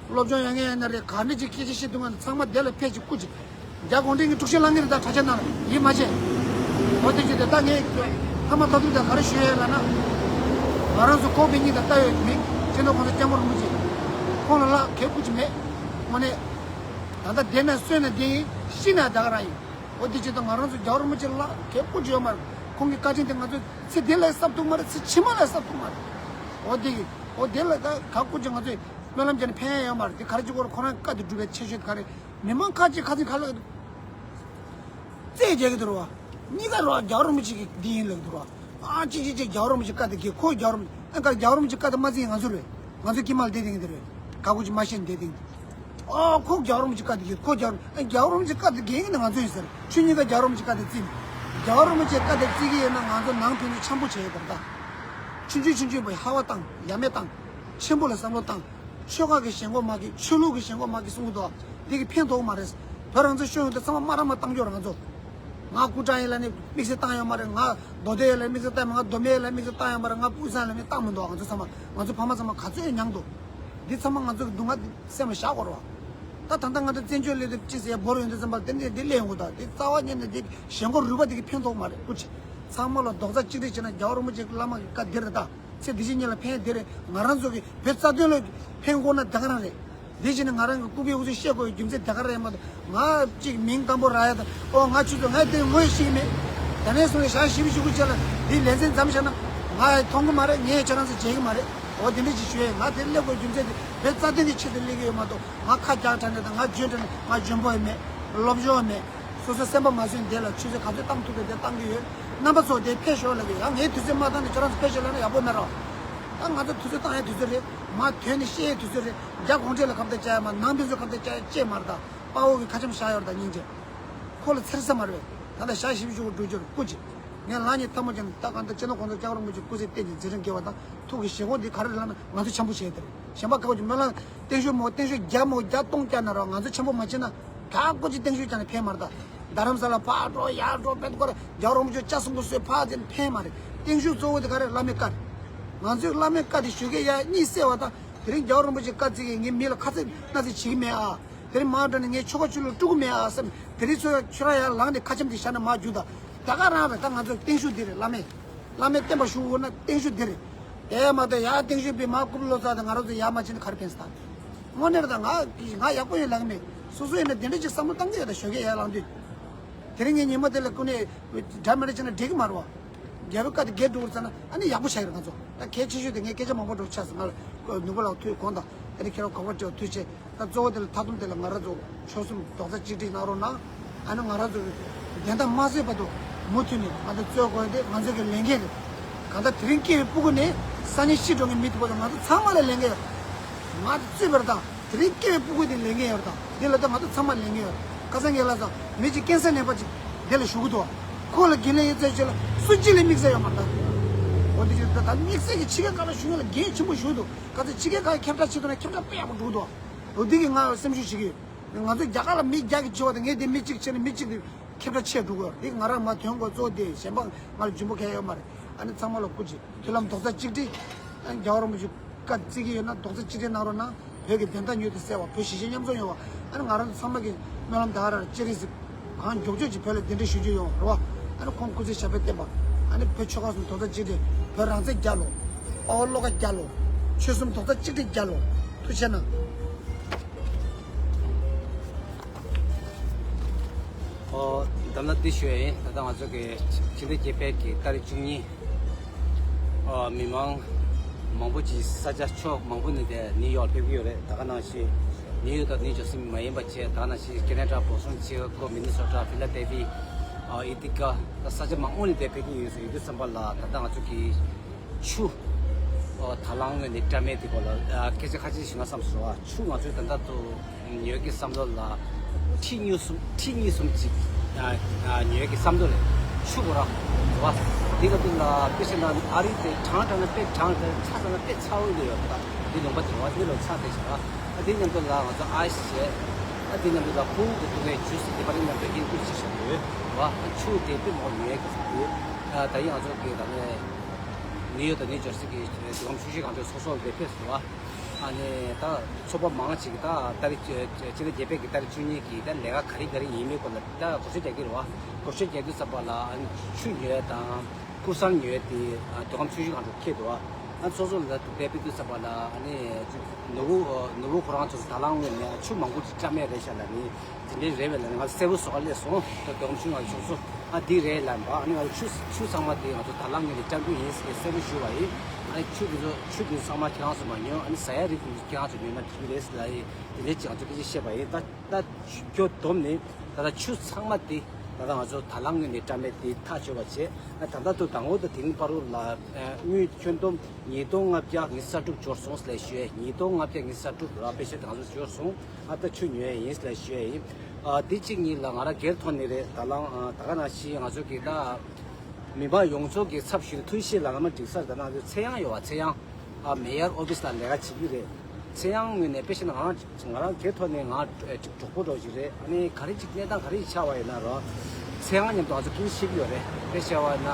སློབ་སྦྱོང་ཡོད་མཁན་ཡིན་ན་རེད། ག་འདྲ་ཅིག་སྐད་ཆ་བཤད་ཐུབ་མཁན་ཚང་མ་དེ་ལ་ཕེབས་ཤིག་སྐུ་མཁྱེན། རྒྱ་གུང་ཁྲན་གྱི་དཀྲུག་ཤིང་བསླང་གི་རེད་ད་དྲ་རྒྱ་ནང་ལ་ཡིད་མ་ཆེས། འོ་དེ་བྱས་ཏེ་ད་ངས་མཐའ་མ་ད་དུང་ད་ག་རེ་ཞུ་ཡས་ལབ་ན། ང་རང་ཚོ་ཁོག་པའི་སྙིང་དང་ལྟ་ཡོད་མིང་སྤྱི་ནོར་གོང་ས་སྐྱབས་མགོན་རིན་པོ་ཆེ། ཁོང་ལ་ལག་གེ་སྐུ་ཅི་མེད། དངོས་གནས། ད་ལྟ་བསྡད་ན་གསོན་ན་བསྡད་ཡིན། ཤི་ན་ད་ག་རང་ཡིན། འོ་དེ་བྱེད་དུས་ང་རང་ཚོ་རྒྱལ་བ་རིན་པོ་ཆེ་ལ་ལག་གེ་སྐུ་ཅི་ཡོད་མ་རེད། ཁོང་གི་བཀའ་དྲིན་དེ་ང་ཚོ་ཚེ་འདི་ལ་གསབ་ཐུབ་མ་རེད། ཚེ་ཕྱི་མ་ལ་གསབ་ཐུབ་མ་རེད། འོ་དེ་གི་འོ་དེ་ལ་ད་ག་སྐུ་ཅི་ང་ཚོས་སྨོན་ལམ་བརྒྱབ་ནས་ཕན་ཡ་ཡོད་མ་རེད། དེ་ག་རེ་བྱེད་དགོས་རེད། ཁོ་རང་བཀའ་དེ་སྒྲུབ་པའི་ཆེ་ཤོས་ག་རེ། མི་མང་ཁ་ཅིག་ཁ་ཚིག་ཁ་ལག་རྩེད་རྒྱག་གི་འདུག་ར། གཉིས་ཀ་ར་རྒྱལ་བ་རིན་པོ་ཆེ་གི་འདི་ཡིན་ལབ་འདུག་ར། ཨ་ཅིག་ཅིག་ཅིག་རྒྱལ་བ་རིན་པོ་ཆེ་བཀའ་དེ་གི་ཁོ་རྒྱལ་བ་རིན་ཨ་ག་རྒྱལ་བ་རིན་པོ་ཆེ་བཀའ་དེ་མ་བརྩི་ང་ཚོ་རེད། ང་ཚོ་དཀྱིལ་མ་ལ་བསྡད་དེ་ཡིན་དེ་རེད། ག་གུ་ཅིག་མ་ཤེས་བསྡད་དེ་ཡིན། ཨོ་ཁོ་རྒྱལ་བ་རིན་པོ་ཆེ་བཀའ་དེ་གི་ཁོ་རྒྱལ་བ་རིན་ཨ་རྒྱལ་བ་རིན་པོ་ཆེ་བཀའ་དེ་གི་ཡིན་ན་ང་ཚོ་ཡིན་ཟེར། ཁྱོད་གཉིས་ཀ་རྒྱལ་བ་རིན་པོ་ཆེ་བཀའ་དེ་བརྩི། རྒྱལ་བ་རིན་པོ་ཆེ་བཀའ་དེ་བརྩི་གི་ཡིན་ན་ང་ཚོ་ནང་ཕན་ཚུན་འཆམ་པོ་བྱེད་ཡོད་པར་ད། ཆུང་ཆུང་ཆུང་ཆུང་པོ་ཧ་བ་བཏང་ཡ་མེད་བཏང་། ཆེན་པོ་ལ་བསམ་བློ་བཏང་། ཆོལ་ཁ་གི་ཞེན་ཁོག་མ་གི། ཆོས་ལུགས་ཀྱི་ཞེན་ཁོག་མ་གི་གསུང་གི་འདུག་འདི་གི་ཕན་ཐོགས་མ་རེད། བོད་རང་བཙན་ཤོར་ཡོང་དུས་ཚང་མ་དམག་ར་དམག་བཏང་རྒྱུ་རེད་ང་ཚོ། ང་སྐུ་དྲག་ཡིན་ལབ་ནས་དམིགས་བསལ་བཏང་ཡོད་མ་རེད། ང་མདོ་སྟོད་ཡིན་ལབ་དམིགས་བསལ་བཏང་ཡོད་མ་རེད། ང་མདོ་སྨད་ཡིན་ལབ་དམིགས་བསལ་བཏང་ཡོད་མ་རེད། ང་དབུས་གཙང་ལབ་ནས་བཏང་མི་འདུག་ང་ཚོ་ཚང་མ་ང་ཚོ་ཕ་མ་ཚང་མ་ག་ཚོད་མྱངས་འདུག་འདི་ཚང་མ་ང་ཚོ་གི་སྡུག་བསྔལ་འདི་སེམས་ལ་བཞག་དགོས་རེད་བ། ད་ད་ལྟ་ང་ཚོ་བཙན་བྱོལ་སླེབས་དུས་ཅི་ཟེར་ཡ་བོར་ཡོང་དུས་ཙམ་པ་དེ་འདྲས་འདི་སླེབས་ཡོང་གི་འདུག་འདི་རྩ་བ་ཉིད་ནས་འདི་ཞེན་ཁོག་རུས་པ་འདི་གི་ཕན་ཐོགས་མ་རེད། སྐུ་མཁྱེན། ཚང་མ་ལ་རྡོག་རྩ་གཅིག་སྒྲིལ་བྱས་ན་རྒྱལ་བ་རིན་པོ་ཆེ་གི་བླ་མ་གི་བཀའ་འདི་རེད་ད། ཚེ་འདི་ཕྱི་གཉིས་ལ་ཕན་ཡ་དེ་རེད། ང་རང་ཚོ་གི་བོད་རྩ་དོན་ལ་ཕན་དགོས་ན་ད་ག་རང་རེད། དེ་བཞིན་ང་རང་གི་ལྐུགས་པའི་ཨུ་ཚུགས་བཤད་དགོས་ཡ་རྒྱུ་མཚན་ད་ག་རང་ཡིན་མ་གཏོགས་ང་གཅིག་མིང་སྐམ་པོ་རག་ཡ་དང་ཨོ་ང་ཆུ་ཚོད་ང་དེ་ངོས་ཤེས་ཀྱི་མེད། ད་ནས་བཟུང་ནས་ཞག་བཞི་བཅུ་ཞེ་དགུ་རྗེས་ལ་འདི་ལེ་ཚན་མཚམས་བཞག་ན་ང་མཐོང་གི་མ་རེད། ངས་ཁྱེད་རང་ཚོ་མཇལ་གི་མ་རེད། འོ་དེ་འདྲ་ཅིག་ཞུ་ཡ་ཡིན། ང་དེ་སླེབས་དགོས་རྒྱུ་མཚན་དེ་བོད་རྩ་དོན་གྱི་ཆེད་དུ་སླེབས་ཀྱི་ཡོད་མ་གཏོགས་ང་ཁ་རྒྱག་དྲ་ནས་དང་ང་འཇོན་དྲ་ནས་ང་འཇོན་པོ་ཡང་མེད། སློབ་སྦྱོང་ཡང་མེད། སོ་སོའི་སེམས་པ་མ་བཟོད་འདི་ལ་ཆུ་ཚོད་ག་ཚོད་བཏང་ཐུབ་པའི་དེ་བཏང་གི་ཡོད། རྣམ་པ་ཚོ་དེ་ཕེབས་ཤོག་ལབ་ཀྱི་ཡང་ངའི་དུས་ཚོད་མ་བཏང་ནས་ཁྱོད་རང་ཚོ་ཕེབས་ཤོག་ལབ་ན་ཡག་པོ་མེད་རོགས། ད་ང་ཚོ་དུས་ཚོད་བཏང་ཡའི་དུས་ཚོད་རེད། མ་དོན་ནི་བཤད་ཡའི་དུས་ཚོད་རེད། རྒྱ་གུང་ཁྲན་ལ་ཁ་གཏད་བཅག་ཡ་མ་ནང་པའི་ཚོ་ཁ་གཏད་བཅག་ཡ་ཅེས་མ་རེད་ད། དཔའ་བོ་གི་ཁ་ཆེམས་བཞག་ཡོད་རེད་ད་སྙིང་རྗེ། ཁོ་ལ་འཚེར་ས་མ་རེད། ད་ལྟ་ཞག་བཞི་བཅུ་ཞེ་དགུ་འགྲོ་རྒྱུར་སྐུ་མཁྱེན། ངས་ལག་གཉིས་ཐལ་མོ་སྦྱར་ནས་ད་གང་ལྟར་སྤྱི་ནོར་གོང་ས་སྐྱབས་མགོན་རིན་པོ་ཆེ་སྐུ་ཚེ་བརྟན་ཅིང་མཛད་འཕྲིན་རྒྱས་པ་དང་ཐུགས་ཀྱི་བཞེད་དགོངས་འདི་ག་རེ་རེད་ལབ་ན་ང་ཚོ་འཆམ་པོ་བྱས་ཏེ་རེད། གཞན་པ་ག་བ་ཅིག་སྨོན་ལམ་བརྟན་བཞུགས་མོ་བརྟན་བཞུགས་བརྒྱ་མོ་བརྒྱ་སྟོང་བརྒྱ་ན་རོགས་ང་ཚོ་འཆམ་པོ་མ་བྱེད་ན་ག་གོ་ཅིག་བརྟན་བཞུགས་བརྒྱ་ནས་ཕན་མ་རེད་ད། རྡ་རམ་ས་ལ་ཕར་འགྲོ་ཡར་འགྲོ་བེད་ཀོ་ར་རྒྱལ་བ་རིན་པོ་ཆེ་ལྕགས་སྲང་གོ་སོས་ཕར་དེ་ཕན་མ་རེད། བརྟན་བཞུགས་གཙོ་བོ་དེ་ག་རེ་བླ་མའི་བཀའ་རེད། ང་ཚོས་བླ་མའི་བཀའ་དེ་ཞུ་གི་ཡ་གཉིད་སད་པ་དང་དེ་རིང་རྒྱལ་བ་རིན་པོ་ཆེ་བཀའ་བརྩི་གི་ངས་མི་ལ་ཁ་གཏད་གནང་ཟིག་བྱེད་ཀྱི་མེད་ཨ། དེ་རིང་མར་འགྲོ་ནས་ངས་ཆོལ་ཁ་ཆོས་ལུགས་དཀྲུག་གི་མེད་ཨ་བསམ། དེ་རིང་ཚོ་ཁྱོད་རང་ཡར་ལངས་ནས་ཁ་ཆེམས་དེ་བཞག་ན་མར་རྒྱུགས་དང་། ད་ག་རང་རེད། ད་ང་ཚོ་བརྟན་བཞུགས་འདི་རེད། བླ་མས་བླ་མས་བསྟན་པ་ཞུ་དགོས་ན་བརྟན་བཞུགས་འདི་རེད། དེ་མ་གཏོགས་ཡར་བརྟན་བཞུགས་པའི་མར་རྐུབ་ལོ་ཙཱ་དང་ང་རང་ཚོ་ཡར་མ་ཕྱིན་ན་ག་རེ་ཕན་སོང་ད། དངོས་གནས་རེད་ད། ང་ང་ཡག་པོ་ཡོད་ལབ་གི་མེད། སོ་སོ་ཡིན་ན་དེ་འདྲ་ཅིག་བསམ་བློ་བཏང་གི་ཡོད་ད། ཞོགས་ཀས་ཡར་ལངས་དུས། དེ་རིང་ངས་ཉིན་མོ་དེ་ལ་ཀུན་ནས་འདྲ་མི་འདྲ་བྱས་ན་འགྲིག་གི་མ་རེད་བ། རྒྱལ་པོའི་བཀའ་དེ་འགལ་འགྲོ་གི་རེད་ཟེར་ན་ཨ་ནི་ཡག་པོ་བྱ་གི་རེད་ང་ཚོ། ད་གལ་ཆེ་ཤོས་དེ་ངས་སྐད་ཆ་མང་པོ་འགྲོ་ཆགས་སོང་། ང་ལ་ནོར་བུ་ལགས་ཐུགས་དགོངས་དང་ཨ་ནི་ཁྱེད་རང་གོ་བ་སྤྲད་ཐུགས་རྗེ་ཆེ། ད་གཙོ་བོ་དེ་ལ་མཐའ་སྡོམ་དེ་ལ་ང་རང་ཚོ་ཆོལ་གསུམ་རྡོག་རྩ་གཅིག་སྒྲིལ་གནང་རོགས་གནང་། ཨ་ནི་ང་རང་ཚོ་གི་བདེན་མཐའ་མ་གསལ་བར་དུ་མུ་མཐུད་ནས་ང་ཚོ་རྩོད་དགོས་དེ་ང་ཚོ་གི་ལས་འགན་རེད། གང་ལྟར་དེ་རིང་སྐྱེ་བའི་སྤུ་གུ་ནས་སང་ཉིན་ཤི་འགྲོ་མཁན་མི་དེ་བར་དུ་ང་ཚོ་ཚང་མ་ལ་ལས་འགན་ཡོད། ང་ཚོ་རྩོད་པར་དང་དེ་རིང་སྐྱེ་བའི་སྤུ་གུ་དེ་ལས་འགན་ཡོད་དང་། འདི་ལ་ད་ང་ཚོ་ཚང་མ་ལས་འགན་ཡོད། ཁ་སང་ངས་ལབ་ཙང་མི་གཅིག་ཀེན་སར་ནད་པ་གཅིག་འདི་ལ་ཞུ་གི་འདུག་ཁོ་ལ་འགན་ལེན་ཡོད་ཚད་ཅིག་ལ་སུ་གཅིག་ལ་དམིགས་བསལ་ཡོད་མ་རེད་ད། འོ་དེ་ཅིག་ད་དམིགས་བསལ་གྱི་ཕྱི་རྒྱལ་ཁག་ལ་ཞུ་མཁན་ལ་འགན་ཆེན་པོ་ཞུ་གི་འདུག་ག་ཚོད་ཕྱི་རྒྱལ་ཁག་གི་ཁྱབ་བསྒྲགས་བྱེད་ཐུབ་ན་ཁྱབ་བསྒྲགས་དཔེ་ཡག་པོ་འགྲོ་གི་འདུག་འོ་འདི་གི་ང་སེམས་ཤུགས་བྱེད་ཀྱི་ཡོད། ང་ཚོ་རྒྱ་གར་ལ་མི་བརྒྱ་གི་བྱེད་པ་དང་ངས་དེ་མི་གཅིག་བྱས་ནས་མི་གཅིག་དེ་ཁྱབ་བསྒྲགས་ཆེ་འགྲོ་གི་ཡོད་རེད། འདི་ང་རང་མ་དོན་གོ་གཙོ་བོ་དེ་གཞན་པ་ང་ལ་འཇུན་པོ་གང་ཡང་ཡོད་མ་རེད། ཨ་ནི་ཚང་མ་ལ་སྐུ་མཁྱེན། མཐུན་ལམ་རྡོག་རྩ་གཅིག་སྒྲིལ། ཨ་ནི་རྒྱལ་བ་རིན་པོ་ཆེ་བཀའ་བརྩི་གི་ཡོད་ན་རྡོག་རྩ་གཅིག་སྒྲིལ་གནང་རོགས་གནང་། བོད་ཀྱི་བདེན་མཐའ་མྱུར་དུ་གསལ་བ། བོད་གཞིས་བྱེས་མཉམ་འཛོམས་ཡོང་བ། ཨ་ནི་ང་རང་ཚོ་ཚང་མ་གི་སྨོན་ལམ་ད་ག་རང་ཅི་རིང་ཟིག་གང་མགྱོགས་མགྱོགས་ཀྱི་བོད་ལ་གདན་འདྲེན་ཞུ་རྒྱུ་ཡོང་རོགས། ཨ་ནི་ཁོང་སྐུ་ཚེ་ཞབས་པད་བརྟན་པ། ཨ་ནི་བོད་ཆོལ་ཁ་གསུམ་རྡོག་རྩ་གཅིག་སྒྲིལ། བོད་རང་བཙན་རྒྱལ་ལོ། དཔའ་བོ་བློ་དགའ་རྒྱལ་ལོ། ཆོལ་གསུམ་རྡོག་རྩ་གཅིག་སྒྲིལ་རྒྱལ་ལོ། ཐུགས་རྗེ་གནང་། ཨོ། ད་ལྟ་འདི་ཞུ་ཡ་ཡིན། ད་ལྟ་ང་ཚོ་གི་ཕྱི་ཟླ་བརྒྱད་པའི་གི་ཏ་རིག་བཅུ་གཉིས། ཨོ། མི་མང་མང་པོ་ཅིག་ས་ཆ་ཕྱོགས་མང་པོ་ནས་དེ་ནིའུ་ཡོག་ཕེབས་ཀྱི་ཡོད་རེད། ད་ག་ནང་བཞིན་ནིའུ་ཡོག་དང་ནིའུ་ཇར་སི་མ་ཡིན་པ་བྱས། ད་ག་ནང་བཞིན་ཁེ་ན་ཌ། བོ་སི་ཊོན། ཆི་ཀ་གོ། མི་ནི་སོ་ཊ། ཕི་ལ་ཌེལ་ཕི་ཡ། ཨོ། ཨི་ཐི་ཀ། ད་ས་ཆ་མང་པོ་ནས་དེ་ཕེབས་ཀྱི་ཡོད་ཟེར་ཡོད་དུས་ཙམ་པ་ལ་ད་ལྟ་ང་ཚོ་གི་ཆུ། ཨོ། ད་ལང་ངོས་ནས་བཀྲམ་མེད་དེ་སྐོར་ལ་ཨ་སྐད་ཆ་ཁ་ཤས་ཞུ་ན་བསམ་སོང་། ཨ། ཆུ་ང་ཚོས་ད་ལྟ་དུ་ཉོས་ཀྱི་བསམ་བློ་ལ་ཁྲི་གཉིས་གསུམ། ཁྲི་གཉིས་གསུམ་ཅིག་ཨ་ཨ་ཉོས་ཀྱི་བསམ་བློ་ལས་ཆུ་གོ་ར་བ། དེ་ག་དུ་ལ་དཔེ་བཤད་ན་ཨ་རི་དེ་གྲང་དྲགས་ན་དཔེ་གྲང་དྲགས། ཚ་དྲགས་ན་དཔེ་ཚ་བོ་ལས་ཡོད་པ། འདི་ལུང་པ་དེ་རེད་བ། འདི་ལོ་ཚ་དེ་བྱས་ར། ཨ་དེ་མཉམ་དུ་ལ་ང་ཚོ་ཨའི་སི་བྱས། ཨ་དེ་མཉམ་དུ་ལ་ཕུ་བོ་གི་འཐུང་མཁན་ཇུ་སི་དེ་པར་མཉམ་དུ་ཨིན་ཀླུ་སི་བྱས་བྱས་ཡོད་བ། ཨ་ཆུ་དེ་དཔེ་མང་པོ་ཉོས་ཀྱི་ཟེར་དུས། ཨ་ད་ཡིན་ང་ཚོ་གི་ད་ནས་ནིའུ་ཡོག་དང་ནིའུ་ཇར་སི་གི་འདུ་ཁང་ཆུ་ཤུགས་གང་དྲག་ཚོགས་གཙོ་ལ་ཕེབས་སོང་བ། ཨ་ནི་ད་ཚོགས་པ་མང་ཅིག་ད་ཏ་རིག་སྤྱི་ཟླ་བརྒྱད་པའི་གི་ཏ་རིག་བཅུ་གཉིས་ཀྱི་ད་ལས་ཀ་ག་རེ་ག་རེ་ཡིན་མིན་སྐོར་ལ་ད་གོ་ཤོད་རྒྱག་གི་རེད་བ། གོ་ཤོད་རྒྱག་དུས་ཙམ་པ་ལ་ཨ་ནི་ཆུ་ཉོས་དང་ཁུར་སང་ཉོས་དེ་འདུ་ཁང་ཆུ་ཤུགས་གང་དྲག་ཁེལ་འདུག་བ། ཨ་ཚོགས་གཙོ་ལ་དེ་དཔེ་དུས་ཙམ་པ་ལ་ཨ་ནི་ནོར་བུ་ནོར་བུ་ཁོ་རང་ཚོ་ད་ལང་ངོས་ནས་ཆུ་མང་པོ་ཅིག་བཀྲམ་མེད་རེད་ཤག་ལ་ནི་དེ་འདྲའི་རེད་བས་ལ་ནི་ང་གསལ་པོ་བཟོ་ག་སླེབས་སོང་། ད་དོམ་ཆུ་ང་ཚོགས་གཙོ་ཨ་འདི་རེད་ལ་འབའ་ཨ་ནི་ང་ཆུ་ཆུ་ཚང་མ་དེ་ང་ཚོ་ད་ལང་ངོས་ནས་བཀྲམ་རྒྱུ་ཡིན་ཟེར་གསལ་པོ་ཞུ་བ་ཡིན། ཨ་ནི་ཆུ་དེ་ཚོ་ཆུ་དེ་ཚང་མ་ཁྱེད་རང་ཚོ་མ་ཉོ། ཨ་ནི་ཟ་ཡ་རིགས་དེ་ཚོ་ཁྱེད་རང་ཚོ་ཉོས་ན་འགྲིག་གི་རེད་ཟེར་ལ་ཡིན། དེ་འདྲའི་ཅིག་ང་ཚོ་སྐད་ཆ་བཤད་པ་ཡིན། ད་ད་ཁྱོད་དོམ་ནི་ད་ལྟ་ཆུ་ཚང་མ་དེ་ད་ལྟ་ང་ཚོ་ད་ལང་ངོས་ནས་བཀྲམ་མེད་དེ་ཐག་ཆོད་པ་བྱས། ཨ་ད་ལྟ་དུ་དང་པོ་དང་དེ་རིང་བར་དུ་ལ་དངུལ་ཁྱོན་བསྡོམས་ཉིས་སྟོང་ལྔ་བརྒྱ་ཉི་ཤུ་རྩ་དྲུག་འབྱོར་སོང་ཟེར་ལས་ཞུ་ཡས། ཉིས་སྟོང་ལྔ་བརྒྱ་ཉི་ཤུ་རྩ་དྲུག་ར་དཔེ་བཤད་དང་ཚོ་འབྱོར་སོང་། ཨ་ད་ཆུ་ཉོ་ཡས་ཡིན་ཟེར་ལས་ཞུ་ཡས་ཡིན། ཨ་འདི་གཅིག་གཉིས་ལ་ང་རང་སྒེར་ཐོག་ནས་རེད། ད་ལང་ཨ་ད་ག་ནང་བཞིན་ང་ཚོ་གི་ད་མི་མང་ཡོངས་རྫོགས་ཀྱི་ཚབ་ཞུས་ནས་ཐུགས་བཞེས་ལ་ལ་མ་འགྲིག་སར་ད་ནང་ཚོ་ཚེ་དབང་ཡོད་བ། ཚེ་དབང་ཨ་མེ་ཡར་ཨོ་ཕིས་ལ་ལས་ཀ་བྱེད་ཀྱི་རེད། ཚེ་དབང་ངོས་ནས་དཔེ་བཤད་ན་ང་རང་ང་རང་སྒེར་ཐོག་ནས་ང་ཨེ་ཅིག་གྲོགས་པོ་འདྲ་ཞིག་རེད། ཨ་ནི་ག་རེ་ཅིག་གནས་སྟངས་ག་རེ་ཞིག་ཆགས་པ་ཡིན་ན་རོ། ཚེ་དབང་མཉམ་དུ་ང་ཚོ་ཀུན་ཤེས་ཀྱི་ཡོད་རེད། དཔེ་བཤད་པ་ན་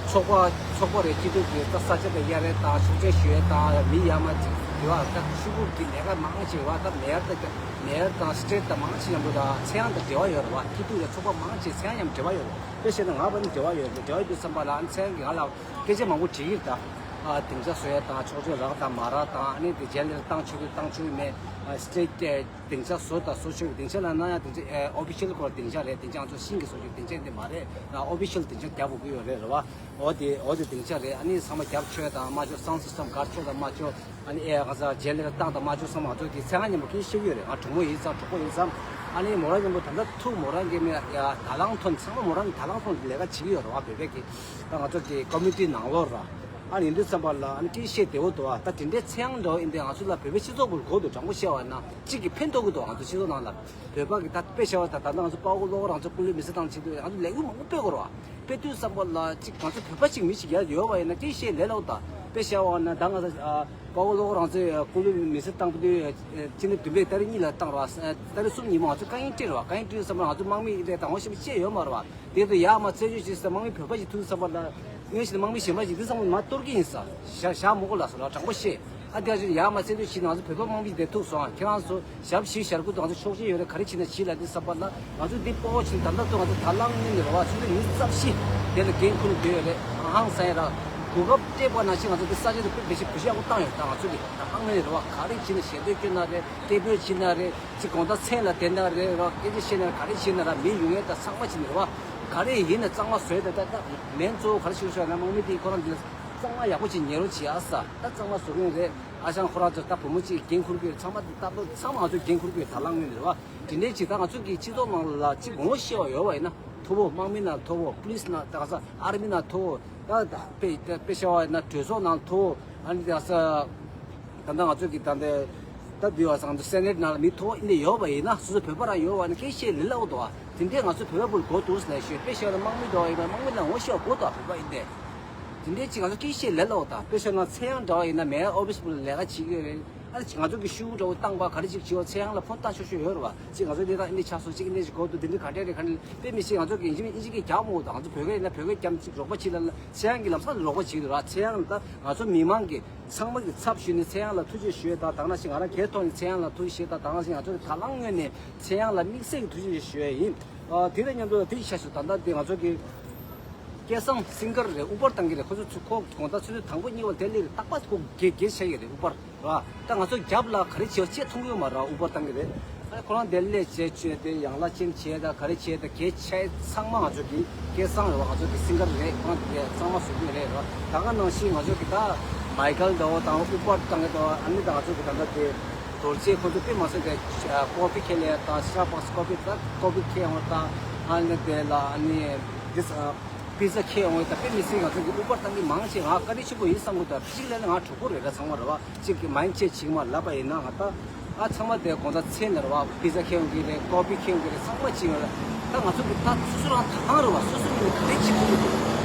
ཚོགས་པ་ཚོགས་པ་རེད། སྐྱིད་སྡུག་གི་ད་ས་ཆ་དང་གཡར་རེས་དང་ཤུགས་ཆེན་ཞུ་ཡས་དང་མི་ཡར་མར་ཅིག་འགྲོ་བ་ད་ཤུ་གུ་གི་ལས་ཀ་མང་ཆེ་བ་ད་མེ་ཡར་ད་མེ་ཡར་དང་སི་ཊེཊ་དང་མང་ཆེ་མཉམ་དུ་ད་ཚེ་དབང་དང་འབྲེལ་བ་ཡོད་རེད་བ། སྐྱིད་སྡུག་ལ་ཚོགས་པ་མང་ཆེ་ཚེ་དབང་མཉམ་འབྲེལ་བ་ཡོད་རེད། དཔེ་བཤད་ན་ང་བ་ནི་འབྲེལ་བ་ཡོད་རེད། འབྲེལ་བ་ཡོད་དུས་ཙམ་པ་ལ་ཨ་ནི་ཚེ་དབང་གིས་ང་ལ་སྐད་ཆ་མང་པོ་དྲིས་ཀྱི་རེད་ད། ཨ་སྡིངས་ཆ་བཟོ་ཡས་དང་ཕྱོགས་བཅུ་རག་དང་མ་རག་དང་ཨ་ནི་དེ་རྗེས་ལ་བཏང་ཆོག་གི་བཏང་ཆོག་གི་མེད། ཨ་སི་ཊེཊ་སྡིངས་ཆ་བཟོ་དང་བཟོ་ཆོག་གི། སྡིངས་ཆ་ལ་ན་ཡང་སྡིངས་ཆ་ཨོ་ཕི་ཤལ་སྐོར་སྡིངས་ཆ་རེད། སྡིངས་ཆ་ང་ཚོ་ཤིང་གི་བཟོ་ཆོག་སྡིངས་ཆ་དེ་མ་རེད། ཨོ་ཕི་ཤལ་སྡིངས་ཆ་རྒྱབ་དགོས་ཀྱི་ཡོད་རེད་རེད་བ། འོ་དེ་འོ་དེ་སྡིངས་ཆ་རེད། ཨ་ནི་ཚང་མ་རྒྱབ་ཆོག་དང་མ་ཆོག་སང་སི་སམ་གར་ཆོག་དང་མ་ཆོག་ཨ་ནི་ཨེ་ང་ཚ་རྗེས་ལ་བཏང་དང་མ་ཆོག་བསམ་ང་ཚོ་གི་ཚེ་དབང་མཉམ་པོ་ཁྱེད་ཤེས་ཀྱི་ཡོད་རེད། ང་གྲོགས་མོ་ཡིན་ཙང་གྲོགས་པོ་ཡིན་ཙང་། ཨ་ནི་མོ་རང་མཉམ་པོ་ད་ལྟ་ཐུག་མོ་རང་གི་མི་ཡ་ད་ལང་ཐོན་ཚང་མ་མོ་རང་གི་ད་ལང་ཐོན་ལས་ཀ་བྱེད་ཀྱི་ཡོད་རེད་བ། བོད་པའི་གི་ད་ང་ཚོ་གི་ཀོ་མི་ཊི་ནང་ལོགས་ར། ཨ་ནི་ཡིན་དུས་ཙམ་པ་ལ་ཨ་ནི་ཁྱེད་ཤེས་བདེ་བོ་འདུག་ཨ། ད་དེ་འདྲའི་ཚེ་དབང་འདྲ་བོ་ཡིན་དེ་ང་ཚོ་ལ་བོད་པའི་སྤྱི་ཚོགས་ཀྱི་གོ་དུ་དྲང་པོ་བཤད་པ་ན་གཅིག་གི་ཕན་ཐོགས་ཀྱི་འདུག་ང་ཚོ་སྤྱི་ཚོགས་ནང་ལ་བོད་པ་གི་ད་དཔེ་བཤད་པ་ད་ད་ལྟ་ང་ཚོ་དཔའ་བོ་བློ་དགའ་རང་ཚོ་སྐུ་ལུས་མི་ཚེ་བཏང་བྱེད་དུས་ང་ཚོ་ལས་འགུལ་མང་པོ་སྤེལ་དགོས་རེད་བ། དཔེ་དུས་བསམ་པ་ལ་གཅིག་ང་ཚོ་བོད་པ་གཅིག་མི་གཅིག་ཡར་ཡོད་པ་ཡིན་ན་སྐད་བཤད་ལས་སླ་པོ་དང་། དཔེ་བཤད་པ་ན་ད་ང་ཚོ་ཨ་དཔའ་བོ་བློ་དགའ་རང་ཚོའི་སྐུ་ལུས་མི་ཚེ་བཏང་དུས་ཕྱི་ཟླ་བདུན་པའི་ཏ་རིག་གཉིས་ལ་བཏང་ར། ཏ་རིག་གསུམ་ཉིན་མོ་ང་ཚོ་བཀའ་ཡིན་སྤྲད་ར། བཀའ་ཡིན་སྤྲད་བསམ་པ་ང་ཚོ་དམག་མི་དེ་དང་པོ་ཞིག་བཤད་ཡོད་མ་རེད་བ། དེ་དུས་ཡར་མར་རྩད་གཅོད་བྱེད་ས་དམག་མི་བོད་པ་ཞིག་ཐུག་བསམ་པ་ལ་ངས་ཞིག་དམག་མི་གཞན་པ་ཞིག་འདི་ཚང་མ་མ་གཏོར་གི་ཡིན་ས། བཞག་བཞག་མོ་གོ་ལ་སོ་ལ་དྲང་པོ་བཤད། ཨ་དེ་ཡང་ཡར་མར་རྩད་གཅོད་བྱེད་ན་ང་ཚོ་བོད་པ་དམག་མི་དེ་ཐུག་སོང་། ཁྱེད་རང་ཚོ་ཞབས་ཕྱི་ཞབས་སྐུ་དང་ང་ཚོ་ཆོག་མཆན་ཡོད་རེད། ག་རེ་བྱེད་ན་བྱེད་ལ་འདི་བསམ་པ་ལ་ང་ཚོ་འདི་སྤོ་བོ་ཕྱིན་ད་ལྟ་ཚོ་ང་ཚོ་ད་ལང་ནི་ནི་རེད་བ། ཆུ་ཚོད་ཉི་ཤུ་རྩ་བཞི་དེ་ལ་འགན་ཁུར་ནས་སྡོད་ཡོད་རེད། ཧང་ཧང་སང་ཡ་ར་གོ་སྐབས་སྤྲད་པ་ནང་བཞིན་ང་ཚོ་འདི་ས་ཆ་དེ་དཔེ་བདེ་ཞིང་བུ་ཤ་ཡག་པོ་བཏང་ཡོད། ད་ང་ཚོ་འདི་ད་ལང་ནི་རེད་བ། ག་རེ་བྱེད་ན་ཞལ་འདོན་སྐྱོན་ན་རེད། སྐད་འབོད་བྱེད་ན་རེད། ཅིག་དགོང་དག་མཚན་ལ་བསྡད་ན་རེད་ར། སྐད་ཆ་བཤད་ན་རེད། ག་རེ་བྱེད་ན་ར་མི་ཡོང་ཡས་ད་ཚང་མ་བྱེད་ནི་རེད་བ། ག་རེ་ཡིན་ན་གཙང་མ་བཟོས་ད་ད་ད་མེན་གཙོ་བོ་ག་རེ་ཞིག་ཤོད་ན་དམག་མི་དེ་ཁོ་རང་འདི་ལ་གཙང་མ་ཡག་པོ་ཅིག་ཉེ་རུ་བྱེད་ཨ་ས། ད་གཙང་མ་བཟོ་གི་ཡོད་རེད། ཨ་ཞང་ཁོ་རང་ཚོ་ད་བུ་མོ་གཅིག་འགན་འཁུར་གི་ཡོད་རེད། ཚང་མ་ད་ད་ཚང་མ་ང་ཚོ་འགན་འཁུར་གི་ཡོད་ད་ལང་ངོས་ནས་རེད་བ། དེ་འདྲའི་ཅིག་ད་ང་ཚོ་གི་སྤྱི་ཚོགས་ནང་ལ་ཅིག་ངོ་ཤེས་པ་ཡོད་བ་ཡིན་ན་མཐོ་བོ་དམག་མི་ནང་མཐོ་བོ་པུ་ལིས་ནང་ད་ག་ས་ཨར་མི་ནང་མཐོ་བོ་ད་ད་དཔེ་དཔེ་བཤད་པ་ཡིན་ན་གྲོས་ཚོགས་ནང་མཐོ་བོ་ཨ་ནི་ད་ག་ས། ད་ལྟ་ང་ཚོ་གི་ད་ལྟ་ད་འདི་བ་སང་ད་སེ་ནེ་ཊི་ནང་ལ་མི་མཐོ་བོ་ཨིན་དེ་ཡོད་པ་ཡིན་ན་སོ་སོ་བོད་པ་རང་ཡོད་པ་ནི་སྐད་བཤད་ལས་སླ་པོ་འདུག་ཨ། དེ་འདྲས་ང་ཚོ་བོད་པ་པོར་གོ་འདུག་ལ་ཞུས་དཔེ་བཤད་ན་དམག་མི་འདྲ་བ་ཡིན་པ་དམག་མི་ལ་ངོ་ཤེས་པ་གོ་འདུག་ཨ། བོད་པ་ཨིན་དེ། དེ་འདྲས་ཅིག་ང་ཚོ་སྐད་བཤད་ལས་སླ་པོ་དང་དཔེ་བཤད་ན་ཚེ་དབང་འདྲ་བ་ཡིན་ན་མེ་ཡར་ཨོ་ཕི་སི་པུ་ལ་ལས་ཀ་བྱེད་ཀྱི་ཡོད་རེད། ཨ་ང་ཚོ་གི་ཤུ་གུ་འདྲ་བོ་བཏང་པ་ག་རེ་ཅིག་བྱེད་པ་ཚེ་དབང་ལ་ཕོན་བཏང་ཆོག་ཆོག་ཡོད་རེད་བ། ཅིག་ང་ཚོ་འདི་དང་ཨིན་དེ་ཆགས་སོང་། ཅིག་ཨིན་དེ་ཅིག་གོ་འདུག་འདི་འདྲས་ག་འདྲས་རེད་ག་འདྲས་དཔེ་མི་སྲིད་ང་ཚོ་གི་ཨིན་ཇི་ཨིན་ཇི་གི་རྒྱག་མོ་འདུག་ང་ཚོ་བོད་སྐད་ཡིན་ན་བོད་སྐད་རྒྱབ་ཅིག་རོགས་པ་བྱེད་ལ་ལ་ཚེ་དབང་གི་ལམ་སང་རོགས་པ་བྱེད་འདུག་ར། ཚེ་དབང་ལ་ད་ང་ཚོ་མི་མང་གི་ཚང་མ་གི་ཚབ་ཞུས་ནས་ཚེ་དབང་ལ་ཐུགས་རྗེ་ཞུ་ཡས་དང་། ད་ག་ནང་བཞིན་ང་རང་སྒེར་ཐོག་ནས་ཚེ་དབང་ལ་ཐུགས་རྗེ་ཞུ་ཡས་དང་། ད་ག་ནང་བཞིན་ང་ཚོ་གི་ད་ལང་ངོས་ནས་ཚེ་དབང་ལ་དམིགས་བསལ་གྱི་ཐུགས་རྗེ་ཞུ་ཡས་ཡིན། ཨ་དེ་དང་མཉམ་དུ་དེ་ཤ་ཞུ་ད་ལྟ་དེ་ང་ཚོ་གི་སྐལ་བཟང་སིང་གར་རེད། ཨུ་བར་བཏང་གི་རེད། ཁོ་ཚོ་ཚུ་ཁོ་དགོང་དག་ཆུ་ཚོད་དང་པོ་གཉིས་པ་དེ་སླེབས་རེད། རྟག་པར་ཁོ་གེ་གེ་བྱས་ཡོད་རེད་ཨུ་བར་ར། ད་ང་ཚོ་རྒྱབ་ལ་ག་རེ་བྱེད་པ་ཅེས་མཐོང་གི་ཡོད་མ་རེད། ཨུ་བར་བཏང་གི་རེད། ཨ་ཁོ་རང་དེ་སླེབས་བྱས་བྱས་དེ་ཡང་ལ་ཅན་བྱས་ད་ག་རེ་བྱས་ད་གེ་བྱས་ཚང་མ་ང་ཚོ་གི་སྐལ་བཟང་རེད་བ། ང་ཚོ་གི་སིང་གར་རེད། ཁོ་རང་དེ་གེ་གཙང་མ་བཟོ་གི་རེད་ར། ད་ག་ནང་བཞིན་ང་ཚོ་གི་ད་མའི་ཀལ་འདྲ་བོ་དང་ཨུ་བར་བཏང་གི་འདྲ་བོ་ཨ་ནི་ད་ང་ཚོ་གི་ད་ལྟ་དེ་རྡོ་རྗེ་ཁོ་ཚོ་དཔེ་མ་སྲིད་དེ་ཀོ་ཕི་ཁྱེར་ལས་དང་སི་ཊར་བག་སི་ཀོ་ཕི་ད་ཀོ་ཕི་ཁྱེར་ཡོང་དང་ཨ་ནི་དེ་ལ་ཨ་ནི་དེ་པི་ཛ་ཁྱེར་ཡོང་ད་དཔེ་མི་སྲིད་ང་ཚོ་གི་ཨུ་བར་བཏང་གི་མང་ཆེ་ང་བཀའ་དྲིན་ཆེན་པོ་ཡིན་བསམ་གི་འདུག་གཅིག་ལས་ནི་ང་གྲོགས་པོ་རེད་ར། ཚང་མ་རེད་བ། གཅིག་གི་མའིན་ཌི་ཅེ་ཇི་བྱེད་མ་ལབ་པ་ཡིན་ན་ང་ད་ཨ་ཚང་མ་དེ་དགོང་དག་མཚན་ལ་རེད་བ། པི་ཛ་ཁྱེར་ཡོང་གི་རེད། ཀོ་ཕི་ཁྱེར་ཡོང་གི་རེད། ཚང་མ་ཅིག་ཡོད་རེད། ད་ང་ཚོ་གི་ད་སོ་སོ་རང་ད་གང་རེད་བ། སོ་སོ་གི་ནི་ག་རེ་བྱེད་ཐུབ་ཀྱི་འདུག་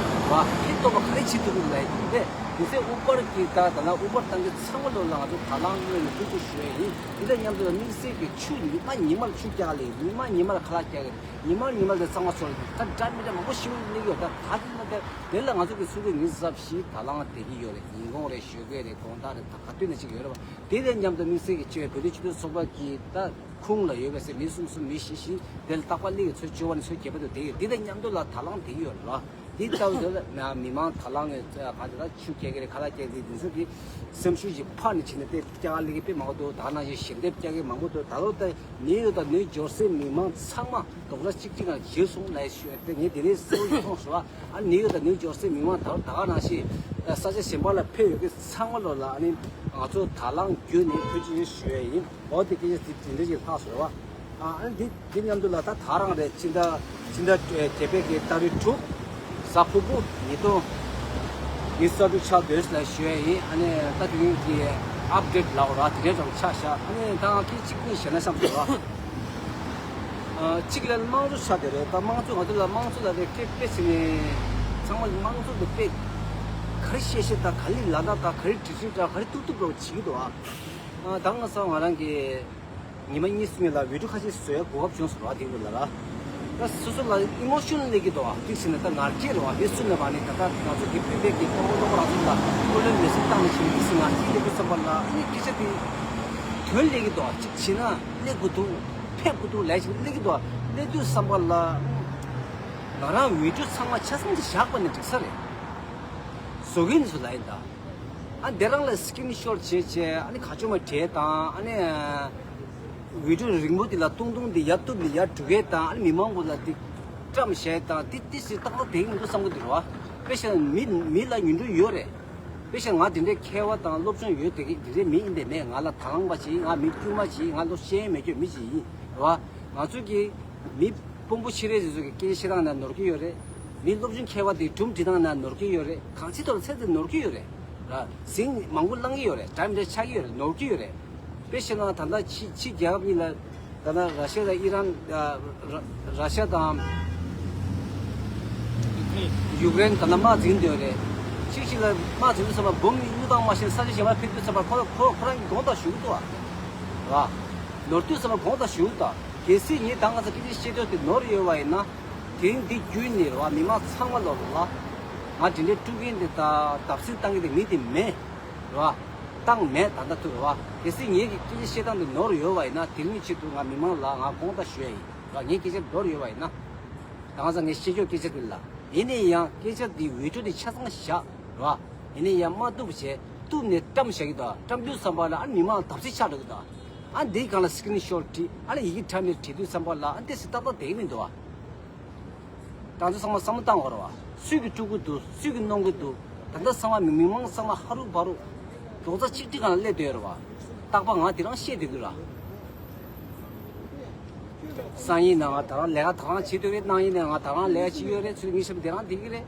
བ། ཕན་ཐོགས་པ་ག་རེ་བྱེད་ཐུབ་ཀྱི་འདུག་ལབ་ཡིན་དེ། དེ་ཚེ་ཨུ་བར་གི་ད་ད་ལ་ཨུ་བར་བཏང་གི་ཚང་མ་ལོ་ལ་ང་ཚོ་ད་ལང་ངོས་ནས་ཐུགས་རྗེ་ཞུ་ཡས་ཡིན། དེ་དང་མཉམ་དུ་དམིགས་བསལ་གྱི་ཆུ་ཉི་མ་ཉི་མར་ཆུ་རྒྱག་ལས་ཉི་མ་ཉི་མར་ཁ་ལག་རྒྱག་གི་རེད། ཉི་མ་ཉི་མ་ལ་གཙང་མ་བཟོ་ལ་ད་འདྲ་མི་འདྲ་མང་པོ་ཞིག་གླེང་གི་ཡོད། ད་ད་དེ་ན་དེ་དེ་ལ་ང་ཚོ་གི་ཚུལ་དུ་ཉི་ཤུ་རྩ་བཞི་ད་ལང་དེ་གི་ཡོད་རེད། ཉིན་གུང་རེད། ཞོགས་ཀས་རེད། དགོང་དག་རེད། ད་ག་དུས་ན་ཅིག་ཡོད་རེད་བ། དེ་དང་མཉམ་དུ་དམིགས་བསལ་གྱི་བཅོས་བོད་རིགས་སྤྱི་མཐུན་ཚོགས་པ་གི་ད་ཁུངས་ལ་ཡོད་པའི་སེ་མི་གསུམ་གསུམ་མི་བཞི་བཞི་དེ་ལ་རྟག་པར་སླེབས་ཀྱི་ཚོད་བཅོ་བ་ནས་ཚོད་བརྒྱད་པ་དུ་དེ་ཡོད། དེ་དང་མཉམ་དུ་ལ་ད་ལང་དེ་གི་ཡོད་རེད་བ། འདི་ལྟ་བུ་ཟེར་ན་མི་མང་དང་བླངས་ནས་ག་ཚོད་ད་ཆུ་སྐྱེལ་གི་རེད། ཁ་ལག་སྐྱེལ་གི་འདི་ཚོ་གི་སེམས་ཤུགས་ཤིག་འཕར་ནས་ཕྱིན་ནས་དེ་སྐྱེལ་ག་སླེབས་ཀྱི་དཔེ་མང་པོ་འདུག་ད་ག་ནང་བཞིན་ཞལ་འདེབས་སྐྱེལ་གི་མང་པོ་འདུག་ད་ལོ་ད་ནིའུ་ཡོག་དང་ནིའུ་ཇོར་སི་མི་མང་ཚང་མ་རྡོག་རྩ་གཅིག་སྒྲིལ་ངང་བཞེས་སོང་ལབ་ཞུ་ཡ་དེ་ངས་དེ་རིང་གསལ་པོ་ཞིག་མཐོང་སོང་། ཨ་ནིའུ་ཡོག་དང་ནིའུ་ཇོར་སི་མི་མང་ད་ད་ག་ནང་བཞིན་ས་ཆ་གཞན་པ་ལ་ཕེབས་ཡོད་མཁན་ཚང་མ་ལོ་ལ་ཨ་ནི་ང་ཚོ་དང་བླངས་བརྒྱུད་ནས་ཐུགས་རྗེ་ཆེ་ཞུ་ཡ་ཡིན། འོ་དེ་སྐད་ཆ་དེ་དེ་འདྲ་ཞིག་ལྷག་སོང་བ། ཨ་ཨ་ནི་དེ་དེ་མཉམ་དུ་ལ་ད་ད་རང་རེད། ཕྱི་ཟླ་ཕྱི་ཟླ་བརྒྱད་པའི་གི་ཏ་རིག་དྲུག་གཟའ་ཕུར་བུ་ཉིས་སྟོང་ཉི་ཤུ་རྩ་དྲུག་ཆགས་འདོད་ལ་ཞུ་ཡ་ཡིན། ཨ་ནི་ད་དེ་རིང་གི་ཨབ་ཌེཊ་ལབ་ར་དེ་འདྲ་ཙམ་ཆགས་ཤག་ཨ་ནི་ད་ང་སྐད་ཅིག་གཉིས་བཤད་ན་བསམ་སོང་བ། ཨ་གཅིག་ལ་དམངས་གཙོ་ཆགས་བསྡད་རེད། ད་དམངས་གཙོ་ང་ཚོ་ལ་དམངས་གཙོ་ལ་རེ་སྐད་དཔེ་ཟེར་ནས་ཚང་མ་དམངས་གཙོ་དེ་དཔེ་ག་རེ་བཤད་བཤད་དང་ག་རེ་ལབ་ན་དང་ག་རེ་འབྲི་འབྲི་དང་ག་རེ་གཏུབ་གཏུབ་རོགས་བྱེད་ཀྱི་འདུག་ཨ་ད་ང་ཚོ་ང་རང་གི་ཉི་མ་གཉིས་གསུམ་ལ་བི་ཌིའོ་ཁ་ཤས་བཟོ་ཡ་གོ་སྐབས་བྱུང་སོང་ར། དེ་འདུག་ལ་ར། ད་སོ་སོ་ལ་ཨི་མོ་ཤོན་སླེབས་ཀྱི་འདུག་ཨ་ཏིག་ཟེར་ན་ད་ངར་སྐད་རེད་བ། མི་སུ་ནས་བ་ནི་ད་ལྟ་ང་ཚོ་གི་བོད་པའི་གི་གཏོང་སྒོ་གཏོང་སྒོ་རང་ཚོ་ལ་ཀུན་སློང་མི་སེར་བཏང་ནས་བྱུང་ཏིག་ཟེར་ངར་སྐད་སླེབས་དུས་ཙམ་པ་ལ་ཨ་ནི་སྐད་ཆ་དེ་དོན་སླེབས་ཀྱི་འདུག་ཨ་ཅིག་བྱས་ན་སླེབས་དགོས་འདུག་ཕེབས་དགོས་འདུག་ལབ་ཞིག་སླེབས་ཀྱི་འདུག་ཨ་སླེབས་དུས་ཙམ་པ་ལ་ང་རང་བི་ཌིའོ་ཚང་མ་ཆ་ཚང་དེ་བཞག་པ་ནི་འགྲིག་ས་རེད། བཟོ་མཁན་ཚོ་ལ་ཡིན་ད། ཨ་དེ་རང་ལ་སི་ཀི་རིན་ཤོཊ་བྱས་བྱས་ཨ་ནི་ག་ཅོ་མ་བྲིས་དང་ཨ་ནི་བི་ཌིའོ་རིང་པོ་དེ་ལ་ཏུང་ཏུང་དེ་ཡར་གཏུབ་ནས་ཡར་འགྲོ་མཁན་དང་ཨ་ནི་མི་མང་པོ་ལ་དེ་བཀྲམ་བཞག་དང་དེ་དེ་སྲིད་ཏག་ཏག་དེ་ཡིན་འདུག་བསམ་གི་འདུག་རེད་བ། དཔེ་བཞག་ན་མི་མི་ལ་ཡོན་ཏན་ཡོད་རེད། དཔེ་བཞག་ན་ང་དེ་འདྲའི་མཁས་པ་དང་སློབ་སྦྱོང་ཡོད་དེ་གི་དེ་འདྲའི་མི་ཡིན་དེ་མེད། ང་ལ་དང་བླངས་པ་ཞིག་ཡིན། ང་མི་དཀྱུས་མ་ཞིག་ཡིན། ང་ལོ་ཤེས་ཡོན་མེད་ཁྱོད་མི་ཞིག་ཡིན་རེད་བ། ང་ཚོ་གི་མི་དཔོན་པོ་ཆེ་རེ་ཟེར་ཚོ་གི་སྐད་ཆ་བཤད་སྟངས་ན་ནོར་གྱི་ཡོད་རེད། མི་སློབ་སྦྱོང་མཁས་པ་དེ་སྒྲུང་འབྲི་སྟངས་ན་ནོར་གྱི་ཡོད་རེད། གང་ཅི་ཐོག་ལ་ཚད་དེ་ནོར་གྱི་ཡོད་རེད། ར་ཟིང་མང་པོ་བླང་གི་ཡོད་རེད། འདྲ་མི་འདྲ་ཆགས་ཀྱི་ཡོད་རེད། ནོར་གྱི་ཡོད་རེད། དཔེ་བཤད་ན་ད་ལྟ་ཕྱི་ཕྱི་རྒྱལ་ཁབ་གཉིས་ལ་ད་ལྟ་ར་ཤ་དང་ཨི་རན། ཨ་ར་ར་ཤ་དང་ཡུཀ་རེན་ད་ལྟ་དམག་འཛིང་འདོད་རེད། གཅིག་གཅིག་ལ་དམག་འཛིང་དུས་ཙམ་པ་འབུམ་གཡུག་སྟངས་མ་ཤེས་ས་ཆ་གཞན་པ་ཕེབས་དུས་ཙམ་པ་ཁོ་ཁོ་ཁོ་རང་གི་དགོངས་དག་ཞུ་གི་འདུག་ཨ། ར་ནོར་དུས་ཙམ་པ་དགོངས་དག་ཞུ་གི་འདུག་གལ་སྲིད་ངས་ད་ང་ཚོ་སྐད་ཆ་བཤད་དོན་དེ་ནོར་ཡོད་པ་ཡིན་ན། དེ་རིང་འདི་བརྒྱུད་ནས་རེད་བ། མི་མང་ཚང་མ་ལོ་ལ་ང་དེ་འདྲའི་དཀྲུག་མཁན་དེ་དང་བརྡབ་གསིག་བཏང་མཁན་དེ་མི་དེ་མེད་རེད་བ། བཏང་མེད་ད་ལྟ་ཐུག་རེད་བ། གལ་སྲིད་ངེད་ཀྱི་སྐད་ཆ་བཤད་སྟངས་དེ་ནོར་ཡོད་པ་ཡིན་ན་དེ་རིང་ཆེད་དུ་ང་མི་མང་ལ་ང་དགོངས་དག་ཞུ་ཡ་ཡིན་རེད་བ། ངའི་སྐད་ཆ་ནོར་ཡོད་པ་ཡིན་ན། ད་ང་ཚོ་ངས་བཤད་ཆོག་སྐད་ཆ་དེ་ལ་ཡིན་ནའི་ཡང་སྐད་ཆ་དེ་འུད་སྒྲོག་དེ་ཆ་ཚང་བཞག་རེད་བ། ཡིན་ནའི་ཡང་མ་བཏུབ་བྱས་བཏུབ་ནས་བཀྲམ་བཞག་གི་འདུག་བཀྲམ་དུས་ཙམ་པ་ལ་ཨ་ནི་མི་མང་ལ་བརྡབ་གསིག་ཆགས་འགྲོ་གི་འདུག་ཨ་འདིའི་སྒང་ལ་སི་ཀི་རིན་ཤོཊ་བྲིས་ཨ་ནི་ཡི་གེ་བཀྲམ་ནས་བྲིས་དུས་ཙམ་པ་ལ་ཨ་འདི་སྲིད་ཏག་ཏག་བསྡད་ཀྱི་མི་འདུག་བ། ད་ཚོ་ཚང་མ་བསམ་བློ་བཏང་དགོས་རེད་བ། སུས་ཀྱིས་དཀྲུག་གི་འདུག་སུས་ཀྱིས་གནོང་གི་འདུག་ད་ལྟ་ཚང་མ་མི་མང་ཚང་མ་ཧ་རུ་བ་རུ་རྡོག་རྩ་གཅིག་སྒྲིལ་སྒང་ལ་སླེབས་བསྡད་ཡོད་རེད་བ། རྟག་པར་ང་དེ་རང་བཤད་སྡོད་ཀྱི་རེད། སང་ཉིན་ནང་ང་ད་རང་ལས་ཀ་ད་རང་བྱེད་འདོད་རེད། གནངས་ཉིན་ནང་ང་ད་རང་ལས་ཀ་བྱེད་ཡོད་རེད། ཚུལ་ཉིན་གཤམ་དེ་རང་བསྡད་ཀྱི་རེད།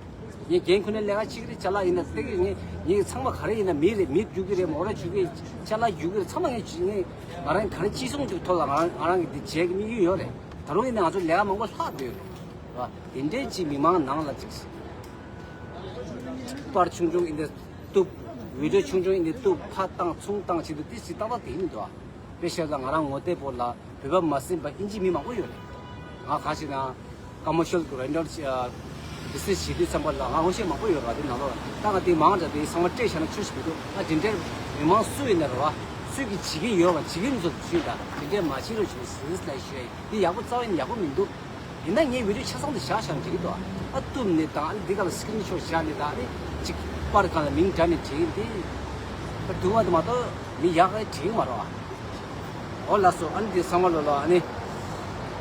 ངས་རྒན་ཁོ་ནའི་ལས་ཀ་བྱེད་ཀྱི་རེད། ཅ་ལག་ཡིན་ན་སྟེར་གྱི་རེད། ངས་ངས་ཚང་མ་ག་རེ་ཡིན་ན་མི་རེད། མི་རྒྱུག་གི་རེད། མོ་ཊ་རྒྱུག་གི་རེད། ཅ་ལག་རྒྱུག་གི་རེད། ཚང་མ་ངས་ངས་ང་རང་ག་རེ་ཅི་སོང་དེ་ཐོག་ལ་ང་རང་ང་རང་གི་འདི་བྱེད་ཀྱི་དམིགས་ཡུལ་ཡོད་རེད། ད་རུང་ཡིན་ན་ང་ཚོ་ལས་ཀ་མང་པོ་ལྷག་བསྡད་ཡོད་རེད། རེད་བ། དེ་འདྲའི་ཅིག་མི་མང་ནང་ལ་ཅིག་པར་ཆུང་ཆུང་ཡིན་དེ་གཏུབ། བི་ཌིའོ་ཆུང་ཆུང་ཡིན་དེ་གཏུབ། ཕར་བཏང་ཚུར་བཏང་བྱེད་དུས་དེ་ཅིག་ཏག་ཏག་དེ་ཡིན་འདུག་བ། དཔེ་བཤད་ན་ང་རང་ངོ་དེབ་པོ་ལ་བོད་པ་མ་ཟིན་པ་ཨིན་ཇི་མི་མང་པོ་ཡོད་རེད། ང་ག་ཞིག་ན་ཀོ་མར་ཤལ་གི་རེན་ཊལ་བི་ཛི་ནེ་སི་བྱེད་དུས་ཙམ་པ་ལ་ང་ངོ་ཤེས་མང་པོ་ཡོད་རེད་བ། དེ་ནང་ལོགས་ད་ང་དེ་མང་དྲགས་དེ་ཚང་མ་སྤྲད་བཞག་ན་ཆོག་ཤིག་མི་འདུག་ཨ་དེ་འདྲའི་མི་མང་སུ་ཡིན་ན་རེད་བ། སུས་ཀྱི་བྱེད་ཀྱི་ཡོད་བ། བྱེད་ཀྱི་མི་ཚོ་ཞུས་ད་དེ་འདྲའི་མ་བྱེད་རོགས་བྱེད་ཟེར་ལ་ཞུས་ཡ་ཡིན། དེ་ཡག་པོ་རྩ་བ་ཡིན་ཡག་པོ་མི་འདུག་ཡིན་ན་ངས་བི་ཌིའོ་ཆ་ཚང་དུ་བཞག་བཞག་འགྲིག་གི་འདུག་ཨ་གཏུབ་ནས་དང་ཨ་ནི་འདི་ག་ལ་སི་ཀི་རིན་ཤོཊ་བཞག་ནས་དང་ཨ་ནི་གཅིག་པར་སྒང་ལ་མིང་འདྲ་ནས་བྲིས་འདི་སྡུག་བ་དུ་མ་གཏོགས་མི་ཡག་ག་བྲིས་མ་རོགས་ཨ། འོ་ལགས་སོ། ཨ་ནི་འདི་ཚང་མ་ལོ་ལ་ཨ་ནི་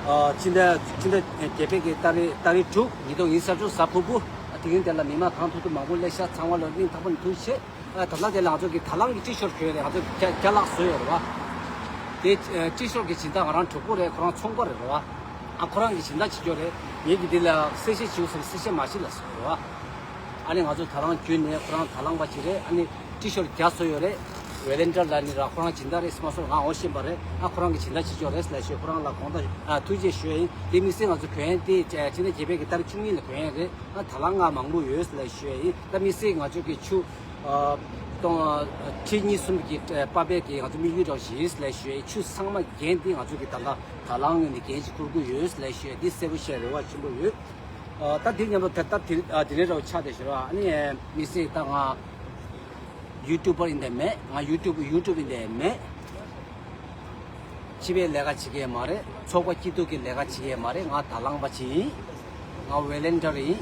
ཕྱི་ཟླ་ཕྱི་ཟླ་བརྒྱད་པའི་གི་ཏ་རིག་ཏ་རིག་དྲུག་ཉིས་སྟོང་ཉི་ཤུ་རྩ་དྲུག་གཟའ་ཕུར་བུ་ཨ་དེ་རིང་དེ་ལ་མི་མང་གང་ཐུབ་ཐུབ་མང་པོ་སླེབས་ཤག་ཚང་མ་ལོ་སྙིང་ཐག་པ་ནས་ཐུགས་རྗེ་ཆེ། ཨ་ད་ལྟ་དེ་ལ་ང་ཚོ་གི་དང་བླངས་ཀྱི་ཊི་ཤོཊ་གྱོན་རེད། ང་ཚོ་རྒྱ་རྒྱ་ལག་བཟོས་ཡོད་རེད་བ། དེ་ཊི་ཤོཊ་གི་སྦྱིན་བདག་ང་རང་གྲོགས་པོ་རེད། ཁོ་རང་ཚོང་པ་རེད་རེད་བ། ཨ་ཁོ་རང་གི་སྦྱིན་བདག་བྱེད་ཀྱོ་རེད། ངེད་ཀྱི་འདི་ལ་གསལ་བཤད་བྱེད་དགོས་བསམ་གསལ་བཤད་མ་བྱེད་ལ་སོགས་རེད་བ། ཨ་ནི་ང་ཚོ་དང་བླངས་བརྒྱུད་ནས་ཁོ་རང་དང་བླངས་པ་ཅིག་རེད། ཨ་ནི་ཊི་ཤོཊ་རྒྱ་བཟོས་ཡོད་རེད། ཝེ་ལན་ཊར་ལ་ནི་ར་ཁོ་རང་སྦྱིན་བདག་རེད་ཟེར་མ་སོང་། ང་ངོ་ཤེས་པ་རེད། ཨ་ཁོ་རང་གི་སྦྱིན་བདག་བྱེད་ཀྱོ་རེད་ཟེར་ལ་ཞུས། ཁོ་རང་ལ་དགོངས་དག་ཨ་ཐུགས་རྗེ་ཞུ་ཡ་ཡིན། དེ་དམིགས་བསལ་ང་ཚོ་གྱོན་ཡ་དེ་ཕྱི་ཟླ་བརྒྱད་པའི་གི་ཏ་རིག་བཅུ་གཉིས་ལ་གྱོན་ཡ་རེད། ཨ་དང་བླངས་ང་མང་པོ་ཡོད་ཟེར་ལ་ཞུ་ཡ་ཡིན། ད་དམིགས་བསལ་ང་ཚོ་གི་ཆུ་ཨ་སྟོང་ཁྲི་གཉིས་གསུམ་གྱི་པ་ཕའི་གི་ང་ཚོ་དམིགས་ཡུལ་འདྲ་བོ་ཞིག་ཡིན་ཟེར་ལ་ཞུ་ཡ་ཡིན། ཆུ་ཚང་མ་རྒྱན་དེ་ང་ཚོ་གི་ད་ལྟ་དང་བླངས་ངོས་ནས་རྒྱན་ཞིག་འཁུར་གྱི་ཡོད་ཟེར་ལ་ཞུ་ཡ་ཡིན། འདི་གསལ་པོ་བཤད་རེ་བ་ཆེན་པོ་ཡོད། ཨ་ད་དེ་མཉམ་དུ་ད་ལྟ་དེ་ཨ་དེ་རེད་འདྲ་བོ་ཆགས་བསྡད་ཤག་ར། ཨ་ནི་དམིགས་བསལ་ད་ང་ཡུ་ཊུབ་པར་ཡིན་དེ་མེད། ང་ཡུ་ཊུབ་ཡུ་ཊུབ་ཡིན་དེ་མེད། སྤྱི་པའི་ལས་ཀ་བྱེད་མཁན་མ་རེད། ཚོགས་པ་སྐྱིད་སྡུག་གི་ལས་ཀ་བྱེད་མཁན་མ་རེད། ང་དང་བླངས་པ་ཅིག་ཡིན། ང་ཝེ་ལན་ཊར་ཡིན།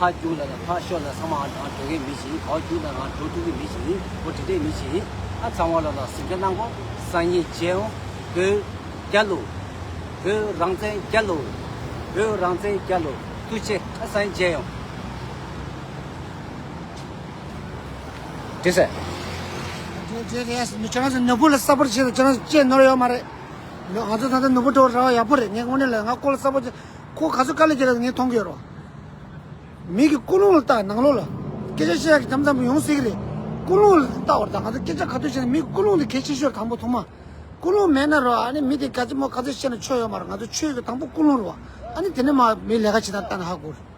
ཕར་རྒྱུག་ལ་ལ་ཕར་ཤོར་ལ་ཚང་མ་ང་འགྲོ་མཁན་མི་ཞིག་ཡིན། ག་པར་རྒྱུག་ན་ང་འགྲོ་ཐུབ་ཀྱི་མི་ཞིག་ཡིན། འོ་དེ་འདྲའི་མི་ཞིག་ཡིན། ཨ་ཚང་མ་ལ་ལ་གཟིམ་འཁྲུག་གནང་གོ། སང་ཉིན་མཇལ་ཡོང་། བོད་རྒྱལ་ལོ། བོད་རང་བཙན་རྒྱལ་ལོ། བོད་རང་བཙན་རྒྱལ་ལོ། ཐུགས་རྗེ་ཆེ། ཨ་སང་ཉིན་མཇལ་ཡོང་། དེ་ཟེར། རེད་རེད་རེད། ཁྱེད་རང་ཚོ་ནོར་བུ་ལ་གསར་པར་བྱེད་དང་ཁྱེད་རང་ཚོ་ཅེས་ནོར་ཡོད་མ་རེད། ང་ཚོ་ད་ལྟ་ནོར་བུ་འགྲོ་ར་བ་ཡག་པོ་རེད། ངས་དངོས་གནས་ལ་ང་ཁོ་ལ་གསར་པར་བྱེད། ཁོ་ག་ཚོད་དཀའ་ལས་བརྒྱབ་ལ་ངས་མཐོང་གི་ཡོད་རོ། མི་གི་ཀུན་སློང་ལ་ལྟ། ནང་ལོགས་ལ་སྐད་ཆ་བཤད་ཡག་གི་མཚམས་མཚམས་ཡོང་སྲིད་ཀྱི་རེད། ཀུན་སློང་ལ་ལྟ་བར་ད་ང་ཚོ་སྐད་ཆ་ག་ཚོད་བཤད་ན་མི་ཀུན་སློང་དེ་གལ་ཆེ་ཤོས་དང་པོ་ཐོག་མ། ཀུན་སློང་མེད་ན་རོ། ཨ་ནི་མི་དེ་ག་ཚོད་མོ་ག་ཚོད་བཤད་ན་ཆོ་ཡོད་མ་རེད། ང་ཚོ་ཆོས་ཀྱི་དང་པོ་ཀུན་སློང་རེད་བ། ཨ་ནི་དེ་ནས་མ་མི་ལས་ཀ་བྱེད་སྟངས་ལྟ་ན་ཧ་གོ་རེད།